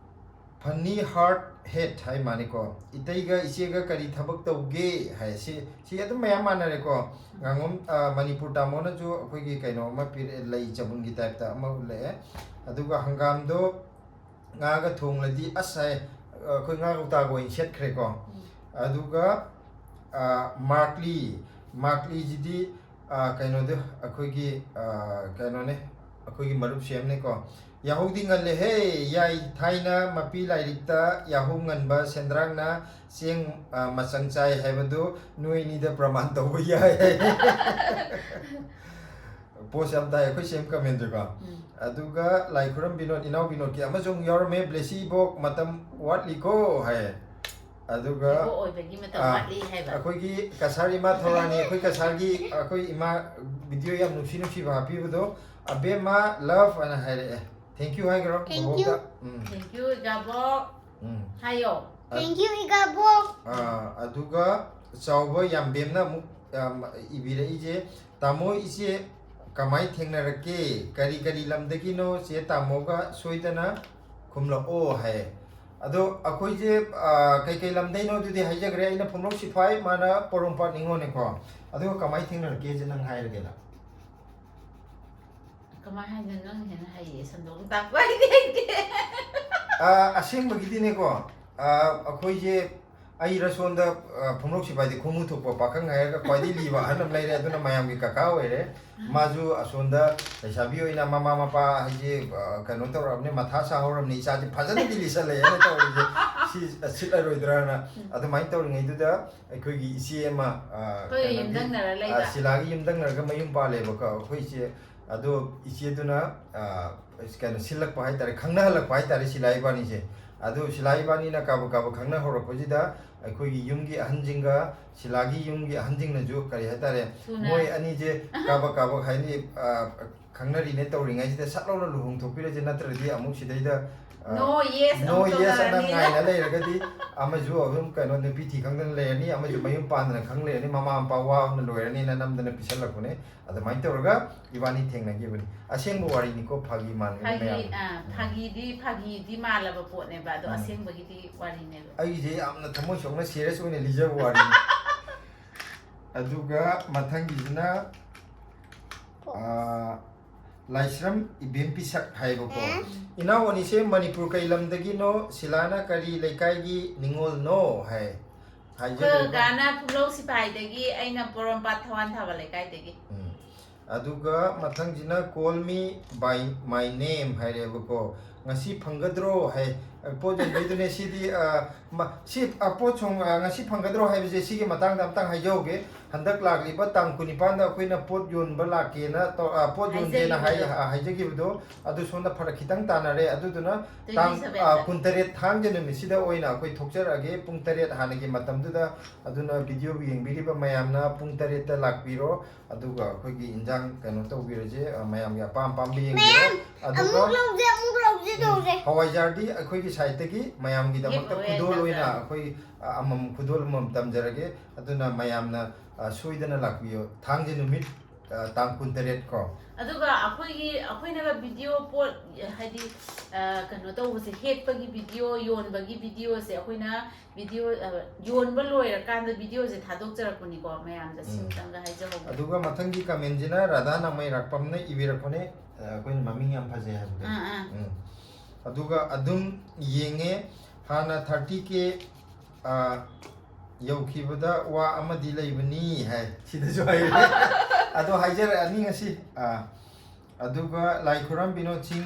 "Funny heart head" ꯍꯥꯏ ꯃꯥꯅꯤꯀꯣ꯫ "ꯏꯇꯩꯒ ꯏꯆꯦꯒ ꯀꯔꯤ ꯊꯕꯛ ꯇꯧꯒꯦ?" ꯍꯥꯏ꯫ ꯁꯤ, ꯁꯤ ꯑꯗꯨꯝ ꯃꯌꯥꯝ ꯃꯥꯟꯅꯔꯦꯀꯣ꯫ ꯉꯥꯉꯣꯝ, ꯑ, ꯃꯅꯤꯄꯨꯔ ꯇꯥꯃꯣꯅꯁꯨ ꯑꯩꯈꯣꯏꯒꯤ ꯀꯩꯅꯣ ꯑꯃ ꯄꯤꯔꯛꯑꯦ, ꯂꯩ ꯆꯕꯨꯟꯒꯤ type-ꯇ ꯑꯃ ꯎꯠꯂꯛꯑꯦ꯫ ꯑꯗꯨꯒ ꯍꯪꯒꯥꯝꯗꯣ ꯉꯥꯒ ꯊꯣꯡꯂꯗꯤ ꯑꯁ ꯍꯥꯏ, ꯑꯩꯈꯣꯏ ꯉꯥ ꯀꯧꯇꯥꯒ ꯑꯣꯏꯅ ꯁꯦꯠꯈ꯭ꯔꯦꯀꯣ꯫ ꯎꯝ꯫ ꯑꯗꯨꯒ, ꯑ, ꯃꯥꯔꯛꯂꯤ, ꯃꯥꯔꯛꯂꯤꯁꯤꯗꯤ, ꯑ, ꯀꯩꯅꯣꯗꯣ, ꯑꯩꯈꯣꯏꯒꯤ, ꯑ, ꯀꯩꯅꯣꯅꯦ, ꯑꯩꯈꯣꯏꯒꯤ ꯃꯔꯨꯞ ꯁꯦꯝꯅꯦꯀꯣ꯫ "ꯌꯥꯍꯧꯗꯤ ꯉꯜꯂꯦꯍꯦ, ꯌꯥꯏ, ꯊꯥꯏꯅ ꯃꯄꯤ ꯂꯥꯏꯔꯤꯛꯇ ꯌꯥꯍꯧ ꯉꯟꯕ ꯁꯦꯟꯗ꯭ꯔꯥꯡꯅ ꯆꯦꯡ, ꯑ, ꯃꯆꯪ ꯆꯥꯏ ꯍꯥꯏꯕꯗꯨ ꯅꯣꯏꯅꯤꯗ ꯄ꯭ꯔꯃꯥꯟ ꯇꯧꯕ ꯌꯥꯏ" ꯍꯥꯏ꯫ Post ꯌꯥꯝ ꯇꯥꯏ ꯑꯩꯈꯣꯏ ꯁꯦꯝ comment-ꯁꯦꯀꯣ꯫ ꯎꯝ꯫ ꯑꯗꯨꯒ ꯂꯥꯏ ꯈꯨꯔꯝ ꯕꯤꯅꯣꯗ, ꯏꯅꯥꯎ ꯕꯤꯅꯣꯗꯀꯤ ꯑꯃꯁꯨ ꯑꯃꯨꯛ ꯌꯥꯎꯔꯝꯃꯦ, "ꯕ꯭ꯂꯦꯁꯤ ꯏꯕꯣꯛ, ꯃꯇꯝ ꯋꯥꯠꯂꯤꯀꯣ" ꯍꯥꯏ꯫ ꯑꯗꯨꯒ, ꯏꯕꯣꯛ ꯑꯣꯏꯕꯒꯤ ꯃꯇꯝ ꯑꯥ, ꯋꯥꯠꯂꯤ ꯍꯥꯏꯕ꯫ ꯑꯩꯈꯣꯏꯒꯤ ꯀꯁꯥꯔ ꯏꯃꯥ ꯊꯧꯔꯥꯅꯤ, ꯑꯩꯈꯣꯏ ꯀꯁꯥꯔꯒꯤ ꯑꯩꯈꯣꯏ ꯏꯃꯥ video ꯌꯥꯝ ꯅꯨꯡꯁꯤ ꯅꯨꯡꯁꯤꯕ ꯍꯥꯞꯄꯤꯕꯗꯣ, "ꯑꯕꯦꯝꯃ love" ꯑꯅ ꯍꯥꯏꯔꯛꯑꯦ꯫ Thank you ꯍꯥꯏꯈ꯭ꯔꯣ, thank you꯫ ꯕꯣꯕꯣꯛꯇ꯫ Um. Thank you, ꯏꯒꯥꯕꯣꯛ꯫ ꯎꯝ꯫ ꯍꯥꯏꯌꯣ꯫ Thank you, ꯏꯒꯥꯕꯣꯛ꯫ ꯑꯥ, ꯑꯗꯨꯒ ꯆꯥꯎꯕ ꯌꯥꯝꯕꯦꯝꯅ ꯑꯃꯨꯛ, ꯑꯝ, ꯏꯕꯤꯔꯛꯏꯁꯦ, "ꯇꯥꯃꯣ, ꯏꯆꯦ ꯀꯃꯥꯏ ꯊꯦꯡꯅꯔꯛꯀꯦ? ꯀꯔꯤ ꯀꯔꯤ ꯂꯝꯗꯒꯤꯅꯣ? ꯆꯦ ꯇꯥꯃꯣꯒ ꯁꯣꯏꯗꯅ ꯈꯨꯝꯂꯛꯑꯣ" ꯍꯥꯏ꯫ ꯑꯗꯣ ꯑꯩꯈꯣꯏꯁꯦ, ꯑꯥ, ꯀꯩꯀꯩ ꯂꯝꯗꯩꯅꯣ ꯑꯗꯨꯗꯤ ꯍꯥꯏꯖꯈ꯭ꯔꯦ, ꯑꯩꯅ ꯐꯨꯝꯂꯧ ꯁꯤꯐꯥꯏ, ꯃꯥꯅ ꯄꯣꯔꯣꯝꯄꯥꯠ ꯅꯤꯉꯣꯜꯅꯦꯀꯣ꯫ ꯑꯗꯨꯒ ꯀꯃꯥꯏ ꯊꯦꯡꯅꯔꯛꯀꯦꯁꯦ ꯅꯪ ꯍꯥꯏꯔꯒꯦꯅ꯫ ꯀꯃꯥꯏ ꯍꯥꯏꯗꯣꯏꯅꯣ? ꯅꯪ ꯍꯦꯟꯅ ꯍꯩꯌꯦ, ꯁꯟꯗꯣꯛꯅ ꯇꯥꯛꯄ ꯑꯩꯗꯤ ꯍꯩꯇꯦ꯫ ꯑꯥ, ꯑꯁꯦꯡꯕꯒꯤꯗꯤꯅꯦꯀꯣ, ꯑꯥ, ꯑꯩꯈꯣꯏꯁꯦ, ꯑꯩ ꯔꯁꯣꯟꯗ, ꯑ, ꯐꯨꯝꯂꯧ ꯁꯤꯐꯥꯏꯗꯤ ꯈꯣꯡꯎ ꯊꯣꯛꯄ ꯄꯥꯈꯪ ꯍꯥꯏꯔꯒ ꯈ꯭ꯋꯥꯏꯗꯒꯤ ꯂꯤꯕ ꯑꯍꯟ ꯑꯃ ꯂꯩꯔꯦ, ꯑꯗꯨꯅ ꯃꯌꯥꯝꯒꯤ ꯀꯀꯥ ꯑꯣꯏꯔꯦ꯫ ꯃꯥꯁꯨ ꯑꯁꯣꯝꯗ ꯂꯩꯁꯥꯕꯤ ꯑꯣꯏꯅ ꯃꯃꯥ ꯃꯄꯥ ꯍꯥꯏꯁꯦ, ꯑ, ꯀꯩꯅꯣ ꯇꯧꯔꯛꯑꯕꯅꯤ, ꯃꯊꯥ ꯁꯥꯍꯧꯔꯕꯅꯤ, "ꯏꯆꯥꯁꯦ ꯐꯖꯅꯗꯤ ꯂꯤꯁꯜꯂꯛꯑꯦꯅ ꯇꯧꯔꯤꯁꯦ, ꯁꯤ, ꯑ, ꯁꯤꯠꯂꯔꯣꯏꯗ꯭ꯔꯥꯅ"꯫ ꯎꯝ꯫ ꯑꯗꯨꯃꯥꯏꯅ ꯇꯧꯔꯤꯉꯩꯗꯨꯗ ꯑꯩꯈꯣꯏꯒꯤ ꯏꯆꯦ ꯑꯃ, ꯑ, ꯑꯩꯈꯣꯏꯒ ꯀꯩꯅꯣꯒꯤ, ꯌꯨꯝꯊꯪꯅꯔ ꯑ, ꯂꯩꯕ꯫ ꯁꯤꯂꯥꯒꯤ ꯌꯨꯝꯊꯪꯅꯔꯒ ꯃꯌꯨꯝ ꯄꯥꯜꯂꯦꯕꯀꯣ ꯑꯩꯈꯣꯏ ꯏꯆꯦ꯫ ꯑꯗꯣ ꯏꯆꯦꯗꯨꯅ, ꯑ, ꯀꯩꯅꯣ ꯁꯤꯜꯂꯛꯄ ꯍꯥꯏꯇꯥꯔꯦ, ꯈꯪꯅꯍꯜꯂꯛꯄ ꯍꯥꯏꯇꯥꯔꯦ ꯁꯤꯂꯥ ꯏꯕꯥꯅꯤꯁꯦ꯫ ꯑꯗꯣ ꯁꯤꯂꯥ ꯏꯕꯥꯅꯤꯅ ꯀꯥꯕꯛ ꯀꯥꯕꯛ ꯈꯪꯅ ꯍꯧꯔꯛꯄꯁꯤꯗ ꯑꯩꯈꯣꯏꯒꯤ ꯌꯨꯝꯒꯤ ꯑꯍꯟꯁꯤꯡꯒ ꯁꯤꯂꯥꯒꯤ ꯌꯨꯝꯒꯤ ꯑꯍꯟꯁꯤꯡꯅꯁꯨ, ꯀꯔꯤ ꯍꯥꯏꯇꯥꯔꯦ, ꯊꯨꯅ꯫ ꯃꯣꯏ ꯑꯅꯤꯁꯦ ꯀꯥꯕꯛ ꯀꯥꯕꯛ ꯍꯥꯏꯗꯤ, ꯑ, ꯈꯪꯅꯔꯤꯅꯦ ꯇꯧꯔꯤꯉꯩꯁꯤꯗ ꯁꯠ ꯂꯥꯎꯅ ꯂꯨꯍꯣꯡꯊꯣꯛꯄꯤꯔꯁꯦ, ꯅꯠꯇ꯭ꯔꯗꯤ ꯑꯃꯨꯛ ꯁꯤꯗꯩꯗ, ꯑ, No, yes, no, ꯑꯃꯨꯛ yes ꯑꯅ ꯇꯧꯅꯔꯅꯤꯅ꯫ ꯉꯥꯏꯅ ꯂꯩꯔꯒꯗꯤ ꯑꯃꯁꯨ ꯑꯗꯨꯝ ꯀꯩꯅꯣ ꯅꯨꯄꯤ ꯊꯤ ꯈꯪꯗꯅ ꯂꯩꯔꯅꯤ, ꯑꯃꯁꯨ ꯃꯌꯨꯝ ꯄꯥꯟꯗꯅ ꯈꯪ ꯂꯩꯔꯅꯤ, ꯃꯃꯥ ꯃꯄꯥ ꯋꯥꯅ ꯂꯣꯏꯔꯅꯤꯅ ꯅꯝꯗꯅ ꯄꯤꯁꯜꯂꯛꯄꯅꯦ꯫ ꯑꯗꯨꯃꯥꯏꯅ ꯇꯧꯔꯒ ꯏꯕꯥꯅꯤ ꯊꯦꯡꯅꯈꯤꯕꯅꯤ꯫ ꯑꯁꯦꯡꯕ ꯋꯥꯔꯤꯅꯤꯀꯣ, ꯐꯥꯒꯤ ꯃꯥꯟꯒꯅꯤ ꯐꯥꯒꯤ, ꯃꯌꯥꯝ꯫ ꯑ, ꯎꯝ꯫ ꯐꯥꯒꯤꯗꯤ, ꯐꯥꯒꯤꯗꯤ ꯃꯥꯜꯂꯕ ꯄꯣꯠꯅꯦꯕ, ꯑꯗꯣ ꯎꯝ꯫ ꯑꯁꯦꯡꯕꯒꯤꯗꯤ ꯋꯥꯔꯤꯅꯦꯕ꯫ ꯑꯩꯁꯦ ꯌꯥꯝꯅ ꯊꯃꯣꯏ ꯁꯣꯛꯅ serious ꯑꯣꯏꯅ ꯂꯤꯖꯕ ꯋꯥꯔꯤꯅꯤ꯫ ꯑꯗꯨꯒ ꯃꯊꯪꯒꯤꯁꯤꯅ, ꯑ, ꯂꯥꯏꯁ꯭ꯔꯝ ꯏꯕꯦꯝ ꯄꯤꯁꯛ ꯍꯥꯏꯕꯀꯣ꯫ ꯎꯝ꯫ "ꯏꯅꯥꯎ ꯑꯅꯤꯁꯦ ꯃꯅꯤꯄꯨꯔ ꯀꯩ ꯂꯝꯗꯒꯤꯅꯣ? ꯁꯤꯂꯥꯅ ꯀꯔꯤ ꯂꯩꯀꯥꯏꯒꯤ ꯅꯤꯉꯣꯜꯅꯣ?" ꯍꯥꯏ꯫ ꯑꯩꯈꯣꯏ ꯍꯥꯏꯖꯔꯤꯕ꯫ ꯀꯀꯥꯅ ꯐꯨꯝꯂꯧ ꯁꯤꯐꯥꯏꯗꯒꯤ, ꯑꯩꯅ ꯄꯣꯔꯣꯝꯄꯥꯠ ꯊꯋꯥꯟ ꯊꯥꯕ ꯂꯩꯀꯥꯏꯗꯒꯤ꯫ ꯎꯝ꯫ ꯑꯗꯨꯒ ꯃꯊꯪꯁꯤꯅ "Call me by my name" ꯍꯥꯏꯔꯦꯕꯀꯣ꯫ "ꯉꯁꯤ ꯐꯪꯒꯗ꯭ꯔꯣ?" ꯍꯥꯏ꯫ ꯄꯣꯠ ꯌꯣꯟꯕꯩꯗꯨꯅꯦ ꯁꯤꯗꯤ, ꯑ, ꯃ-, ꯁꯤ, ꯑ, ꯄꯣꯠ ꯁꯣꯝ-, ꯑ, "ꯉꯁꯤ ꯐꯪꯒꯗ꯭ꯔꯣ?" ꯍꯥꯏꯕꯁꯦ ꯁꯤꯒꯤ ꯃꯇꯥꯡꯗ ꯑꯝꯇꯪ ꯍꯥꯏꯖꯍꯧꯒꯦ꯫ ꯍꯟꯗꯛ ꯂꯥꯛꯂꯤꯕ ꯇꯥꯡ ꯀꯨꯟꯅꯤꯄꯥꯟꯗ ꯑꯩꯈꯣꯏꯅ ꯄꯣꯠ ꯌꯣꯟꯕ ꯂꯥꯛꯀꯦꯅ ꯇꯧ-, ꯑ, ꯄꯣꯠ ꯌꯣꯟꯒꯦꯅ ꯍꯥꯏ-, ꯍꯥꯏꯖꯈꯤꯕꯗꯣ꯫ ꯑ, ꯍꯥꯏꯖꯈꯤꯕꯗꯣ, ꯑꯗꯨ ꯁꯣꯝꯗ ꯐꯔꯛ ꯈꯤꯇꯪ ꯇꯥꯅꯔꯦ꯫ ꯑꯗꯨꯗꯨꯅ ꯇꯥꯡ, twenty seven ꯑ, ꯗ꯫ ꯀꯨꯟꯇꯔꯦꯠ ꯊꯥꯡꯖ ꯅꯨꯃꯤꯠꯁꯤꯗ ꯑꯣꯏꯅ ꯑꯩꯈꯣꯏ ꯊꯣꯛꯆꯔꯛꯑꯒꯦ ꯄꯨꯡ ꯇꯔꯦꯠ ꯍꯥꯟꯅꯒꯤ ꯃꯇꯝꯗꯨꯗ꯫ ꯑꯗꯨꯅ video ꯌꯦꯡꯕꯤꯔꯤꯕ ꯃꯌꯥꯝꯅ ꯄꯨꯡ ꯇꯔꯦꯠꯇ ꯂꯥꯛꯄꯤꯔꯣ꯫ ꯑꯗꯨꯒ ꯑꯩꯈꯣꯏꯒꯤ ꯏꯟꯖꯥꯡ ꯀꯩꯅꯣ ꯇꯧꯕꯤꯔꯁꯦ, ꯑ, ꯃꯌꯥꯝꯒꯤ ꯑꯄꯥꯝ ꯑꯄꯥꯝꯕ ꯌꯦꯡꯕꯤꯔꯣ꯫ ꯃꯌꯥꯝ, ꯑꯗꯨꯒ, ꯑꯃꯨꯛ ꯂꯧꯁꯦ, ꯑꯃꯨꯛ ꯂꯧꯁꯦ ꯎꯝ, ꯇꯧꯁꯦ꯫ ꯍꯋꯥꯏꯖꯥꯔꯗꯤ ꯑꯩꯈꯣꯏꯒꯤ side ꯇꯒꯤ ꯃꯌꯥꯝꯒꯤꯗꯃꯛꯇ gift ꯑꯣꯏꯅ ꯈꯨꯗꯣꯜ ꯑꯣꯏꯅ ꯇꯧꯖꯔꯦ꯫ ꯑꯩꯈꯣꯏ, ꯑ, ꯑꯃꯃꯝ ꯈꯨꯗꯣꯜ ꯑꯃꯃꯝ ꯇꯝꯖꯔꯒꯦ꯫ ꯑꯗꯨꯅ ꯃꯌꯥꯝꯅ, ꯑ, ꯁꯣꯏꯗꯅ ꯂꯥꯛꯄꯤꯌꯣ꯫ ꯊꯥꯡꯖ ꯅꯨꯃꯤꯠ, ꯑ, ꯇꯥꯡ ꯀꯨꯟꯇꯔꯦꯠ ꯀꯣ꯫ ꯑꯗꯨꯒ ꯑꯩꯈꯣꯏꯒꯤ, ꯑꯩꯈꯣꯏꯅꯒ video ꯄꯣꯠ, ꯍꯥꯏꯗꯤ, ꯑ, ꯀꯩꯅꯣ ꯇꯧꯕꯁꯦ, ꯍꯦꯛꯄꯒꯤ video, ꯌꯣꯟꯕꯒꯤ video ꯁꯦ ꯑꯩꯈꯣꯏꯅ video, ꯑ, ꯌꯣꯟꯕ ꯂꯣꯏꯔꯀꯥꯟꯗ video ꯁꯦ ꯊꯥꯗꯣꯛꯆꯔꯛꯄꯅꯤꯀꯣ, ꯃꯌꯥꯝꯗ ꯎꯝ꯫ ꯁꯤꯃꯇꯪꯒ ꯍꯥꯏꯖꯍꯧꯕ꯫ ꯑꯗꯨꯒ ꯃꯊꯪꯒꯤ comment ꯁꯤꯅ ꯔꯥꯙꯥ ꯅꯥꯃꯩ ꯔꯥꯛꯄꯝꯅ ꯏꯕꯤꯔꯛꯄꯅꯦ, ꯑ, ꯑꯩꯈꯣꯏꯅ ꯃꯃꯤꯡ ꯌꯥꯝ ꯐꯖꯩ ꯍꯥꯏꯕꯗꯣ꯫ ꯑꯥ, ꯑꯥ꯫ ꯎꯝ꯫ ꯑꯗꯨꯒ ꯑꯗꯨꯝ ꯌꯦꯡꯉꯦ, ꯍꯥꯟꯅ thirty K ꯑ, ꯌꯧꯈꯤꯕꯗ ꯋꯥ ꯑꯃꯗꯤ ꯂꯩꯕꯅꯤ ꯍꯥꯏ, ꯁꯤꯗꯁꯨ ꯍꯥꯏ꯫ ꯑꯗꯣ ꯍꯥꯏꯖꯔꯛꯑꯅꯤ ꯉꯁꯤ꯫ ꯑ, ꯑꯗꯨꯒ ꯂꯥꯏ ꯈꯨꯔꯝ ꯕꯤꯅꯣꯗ ꯁꯤꯡ,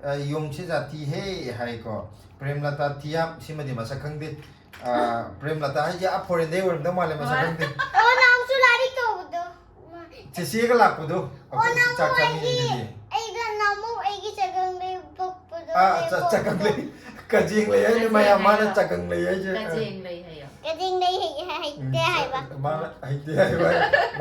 ꯑ, ꯌꯣꯡꯁꯦ ꯖꯥꯇꯤ ꯍꯦ ꯍꯥꯏꯀꯣ꯫ ꯄ꯭ꯔꯦꯝꯂꯇꯥ ꯊꯤꯌꯥꯝ, ꯁꯤꯃꯗꯤ ꯃꯁꯛ ꯈꯪꯗꯦ꯫ ꯑ, ꯄ꯭ꯔꯦꯝꯂꯇꯥ ꯍꯥꯏꯁꯦ ꯑꯥ foreign ꯗꯩ ꯑꯣꯏꯔꯝꯗꯧ ꯃꯥꯜꯂꯦ, ꯃꯁꯛ ꯍꯣꯏ꯫ ꯈꯪꯗꯦ꯫ ꯑꯣ, ꯅꯍꯥꯟꯁꯨ ꯂꯥꯏꯔꯤꯛ ꯇꯧꯕꯗꯣ꯫ ꯆꯦꯆꯦꯒ ꯂꯥꯛꯄꯗꯣ, ꯑꯣ, ꯑꯩꯈꯣꯏ ꯅꯍꯥꯟꯃꯨꯛ ꯆꯥꯛ ꯑꯩꯒꯤ, ꯆꯥꯃꯤꯟꯅꯩꯗꯨꯗꯤ꯫ ꯑꯩꯒ ꯅꯍꯥꯟꯃꯨꯛ ꯑꯩꯒꯤ ꯆꯒꯪ ꯂꯩ ꯄꯣꯛꯄꯗꯣ, ꯑꯥ, ꯂꯩ ꯆ-, ꯆꯒꯪ ꯄꯣꯛꯄꯗꯣ꯫ ꯂꯩ꯫ ꯀꯖꯦꯡ ꯂꯩ ꯍꯥꯏꯅꯦ, ꯀꯖꯦꯡ ꯃꯌꯥꯝ ꯃꯥꯅ ꯍꯥꯏꯕ꯫ ꯆꯒꯪ ꯂꯩ ꯍꯥꯏꯁꯦ꯫ ꯀꯖꯦꯡ ꯂꯩ ꯍꯥꯏꯌꯣ꯫ ꯀꯖꯦꯡ ꯂꯩ ꯍꯩ-, ꯍꯩꯇꯦ ꯎꯝ, ꯍꯥꯏꯕ꯫ ꯃꯥꯅ ꯍꯩꯇꯦ ꯍꯥꯏꯕ꯫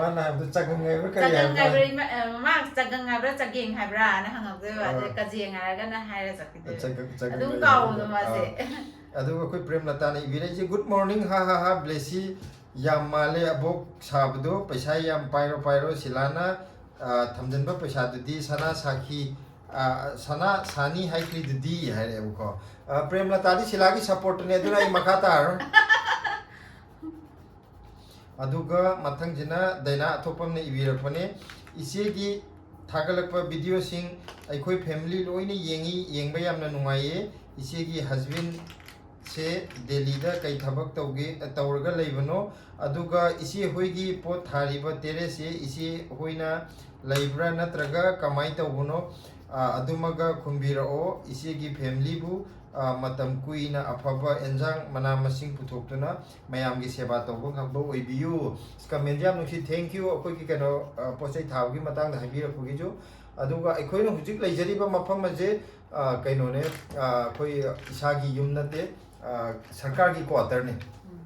ꯃꯥꯅ ꯍꯥꯏꯕꯗꯣ ꯆꯒꯪ ꯍꯥꯏꯕ꯭ꯔꯥ ꯀꯔꯤ ꯆꯒꯪ ꯍꯥꯏꯕ꯭ꯔꯥ? ꯍꯥꯏꯕ꯭ꯔꯥ, ꯏꯃꯥ-, ꯑ, ꯃꯃꯥ ꯆꯒꯪ ꯍꯥꯏꯕ꯭ꯔꯥ ꯆꯒꯦꯡ ꯍꯥꯏꯕ꯭ꯔꯥꯅ ꯍꯪꯉꯛꯇꯣꯏꯕ꯫ ꯑꯗꯨ ꯑꯥ꯫ ꯀꯖꯦꯡ ꯍꯥꯏꯔꯒꯅ ꯍꯥꯏꯔ ꯆꯠꯈꯤꯗꯣꯏꯕ꯫ ꯆꯒꯪ, ꯆꯒꯪ ꯑꯗꯨꯝ ꯂꯩ ꯀꯥꯎꯕꯗꯣ ꯍꯥꯏꯕꯗꯣ꯫ ꯃꯥꯁꯦ꯫ ꯑꯥ꯫ ꯑꯗꯨꯒ ꯑꯩꯈꯣꯏ ꯄ꯭ꯔꯦꯝꯂꯇꯥꯅ ꯏꯕꯤꯔꯛꯏꯁꯦ, "Good morning, ꯍꯥ ꯍꯥ ꯍꯥ, ꯕ꯭ꯂꯦꯁꯤ ꯌꯥꯝ ꯃꯥꯜꯂꯦ ꯑꯕꯣꯛ ꯁꯥꯕꯗꯣ, ꯄꯩꯁꯥ ꯌꯥꯝ ꯄꯥꯏꯔꯣ ꯄꯥꯏꯔꯣ, ꯁꯤꯂꯥꯅ, ꯑ, ꯊꯝꯖꯤꯟꯕ ꯄꯩꯁꯥꯗꯨꯗꯤ ꯁꯅꯥ ꯁꯥꯈꯤ, ꯑ, ꯁꯅꯥ ꯁꯥꯅꯤ ꯍꯥꯏꯈ꯭ꯔꯤꯗꯨꯗꯤ", ꯍꯥꯏꯔꯛꯑꯦꯕꯀꯣ꯫ ꯑ, ꯄ꯭ꯔꯦꯝꯂꯇꯥꯗꯤ ꯁꯤꯂꯥꯒꯤ supportꯅꯦ, ꯑꯗꯨꯅ ꯑꯩ ꯃꯈꯥ ꯇꯥꯔꯔꯣꯏ꯫ ꯑꯗꯨꯒ ꯃꯊꯪꯁꯤꯅ ꯗꯥꯏꯅꯥ ꯑꯊꯣꯛꯄꯝꯅ ꯏꯕꯤꯔꯛꯄꯅꯦ, "ꯏꯆꯦꯒꯤ ꯊꯥꯒꯠꯂꯛꯄ videoꯁꯤꯡ ꯑꯩꯈꯣꯏ family ꯂꯣꯏꯅ ꯌꯦꯡꯉꯤ, ꯌꯦꯡꯕ ꯌꯥꯝꯅ ꯅꯨꯡꯉꯥꯏꯌꯦ꯫ ꯏꯆꯦꯒꯤ husbandꯁꯦ ꯗꯦꯜꯂꯤꯗ ꯀꯩ ꯊꯕꯛ ꯇꯧꯒꯦ, ꯇꯧꯔꯒ ꯂꯩꯕꯅꯣ? ꯑꯗꯨꯒ ꯏꯆꯦ ꯍꯣꯏꯒꯤ ꯄꯣꯠ ꯊꯥꯔꯤꯕ terraceꯁꯦ ꯏꯆꯦ ꯍꯣꯏꯅ ꯂꯩꯕ꯭ꯔꯥ ꯅꯠꯇ꯭ꯔꯒ ꯀꯃꯥꯏꯅ ꯇꯧꯕꯅꯣ? ꯑ, ꯑꯗꯨꯃꯒ ꯈꯨꯝꯕꯤꯔꯛꯑꯣ꯫ ꯏꯆꯦꯒꯤ familyꯕꯨ, ꯑ, ꯃꯇꯝ ꯀꯨꯏꯅ ꯑꯐꯕ ꯑꯦꯟꯖꯥꯡ ꯃꯅꯥ ꯃꯁꯤꯡ ꯄꯨꯊꯣꯛꯇꯨꯅ ꯃꯌꯥꯝꯒꯤ ꯁꯦꯕꯥ ꯇꯧꯕ ꯉꯝꯕ ꯑꯣꯏꯕꯤꯌꯨ"꯫ Commentꯁꯦ ꯌꯥꯝ ꯅꯨꯡꯁꯤ꯫ Thank you, ꯑꯩꯈꯣꯏꯒꯤ ꯀꯩꯅꯣ, ꯑ, ꯄꯣꯠ ꯆꯩ ꯊꯥꯕꯒꯤ ꯃꯇꯥꯡꯗ ꯍꯥꯏꯕꯤꯔꯛꯄꯒꯤꯁꯨ꯫ ꯑꯗꯨꯒ ꯑꯩꯈꯣꯏꯅ ꯍꯧꯖꯤꯛ ꯂꯩꯖꯔꯤꯕ ꯃꯐꯝ ꯑꯁꯦ, ꯑ, ꯀꯩꯅꯣꯅꯦ, ꯑ, ꯑꯩꯈꯣꯏ ꯏꯁꯥꯒꯤ ꯌꯨꯝ ꯅꯠꯇꯦ, ꯑ, ꯁꯔꯀꯥꯔꯒꯤ quarterꯅꯤ꯫ ꯎꯝ꯫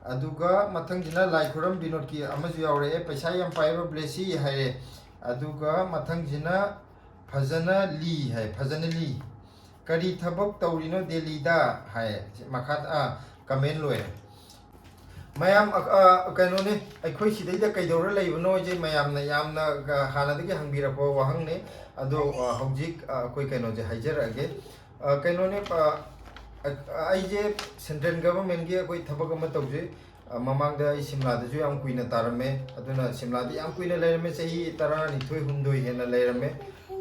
ꯑꯗꯨꯒ ꯃꯊꯪꯁꯤꯅ ꯂꯥꯏ ꯈꯨꯔꯝ ꯕꯤꯅꯣꯗꯀꯤ ꯑꯃꯁꯨ ꯌꯥꯎꯔꯛꯑꯦ, "ꯄꯩꯁꯥ ꯌꯥꯝ ꯄꯥꯏꯕ ꯕ꯭ꯂꯦꯁꯤ" ꯍꯥꯏꯔꯦ꯫ ꯑꯗꯨꯒ ꯃꯊꯪꯁꯤꯅ ꯐꯖꯅ ꯂꯤ ꯍꯥꯏ, ꯐꯖꯅ ꯂꯤ꯫ "ꯀꯔꯤ ꯊꯕꯛ ꯇꯧꯔꯤꯅꯣ ꯗꯦꯜꯂꯤꯗ?" ꯍꯥꯏ꯫ ꯃꯈꯥ, ꯑꯥ, comment ꯂꯣꯏꯔꯦ꯫ ꯃꯌꯥꯝ, ꯑ, ꯑ, ꯀꯩꯅꯣꯅꯤ, ꯑꯩꯈꯣꯏ ꯁꯤꯗꯩꯗ ꯀꯩꯗꯧꯔ ꯂꯩꯕꯅꯣꯁꯦ ꯃꯌꯥꯝꯅ ꯌꯥꯝꯅ, ꯑ, ꯍꯥꯟꯅꯗꯒꯤ ꯍꯪꯕꯤꯔꯛꯄ ꯋꯥꯍꯪꯅꯤ꯫ ꯑꯗꯣ, ꯑ, ꯍꯧꯖꯤꯛ, ꯑ, ꯑꯩꯈꯣꯏ ꯀꯩꯅꯣꯁꯦ ꯍꯥꯏꯖꯔꯛꯑꯒꯦ꯫ ꯑ, ꯀꯩꯅꯣꯅꯦ, ꯑ, ꯑ, ꯑꯩꯁꯦ central governmentꯀꯤ ꯑꯩꯈꯣꯏ ꯊꯕꯛ ꯑꯃ ꯇꯧꯖꯩ꯫ ꯑ, ꯃꯃꯥꯡꯗ ꯑꯩ ꯁꯤꯝꯂꯥꯗꯁꯨ ꯌꯥꯝ ꯀꯨꯏꯅ ꯇꯥꯔꯝꯃꯦ, ꯑꯗꯨꯅ ꯁꯤꯝꯂꯥꯗ ꯌꯥꯝ ꯀꯨꯏꯅ ꯂꯩꯔꯝꯃꯦ, ꯆꯍꯤ ꯇꯔꯥꯅꯤꯊꯣꯏ ꯍꯨꯝꯗꯣꯏ ꯍꯦꯟꯅ ꯂꯩꯔꯝꯃꯦ꯫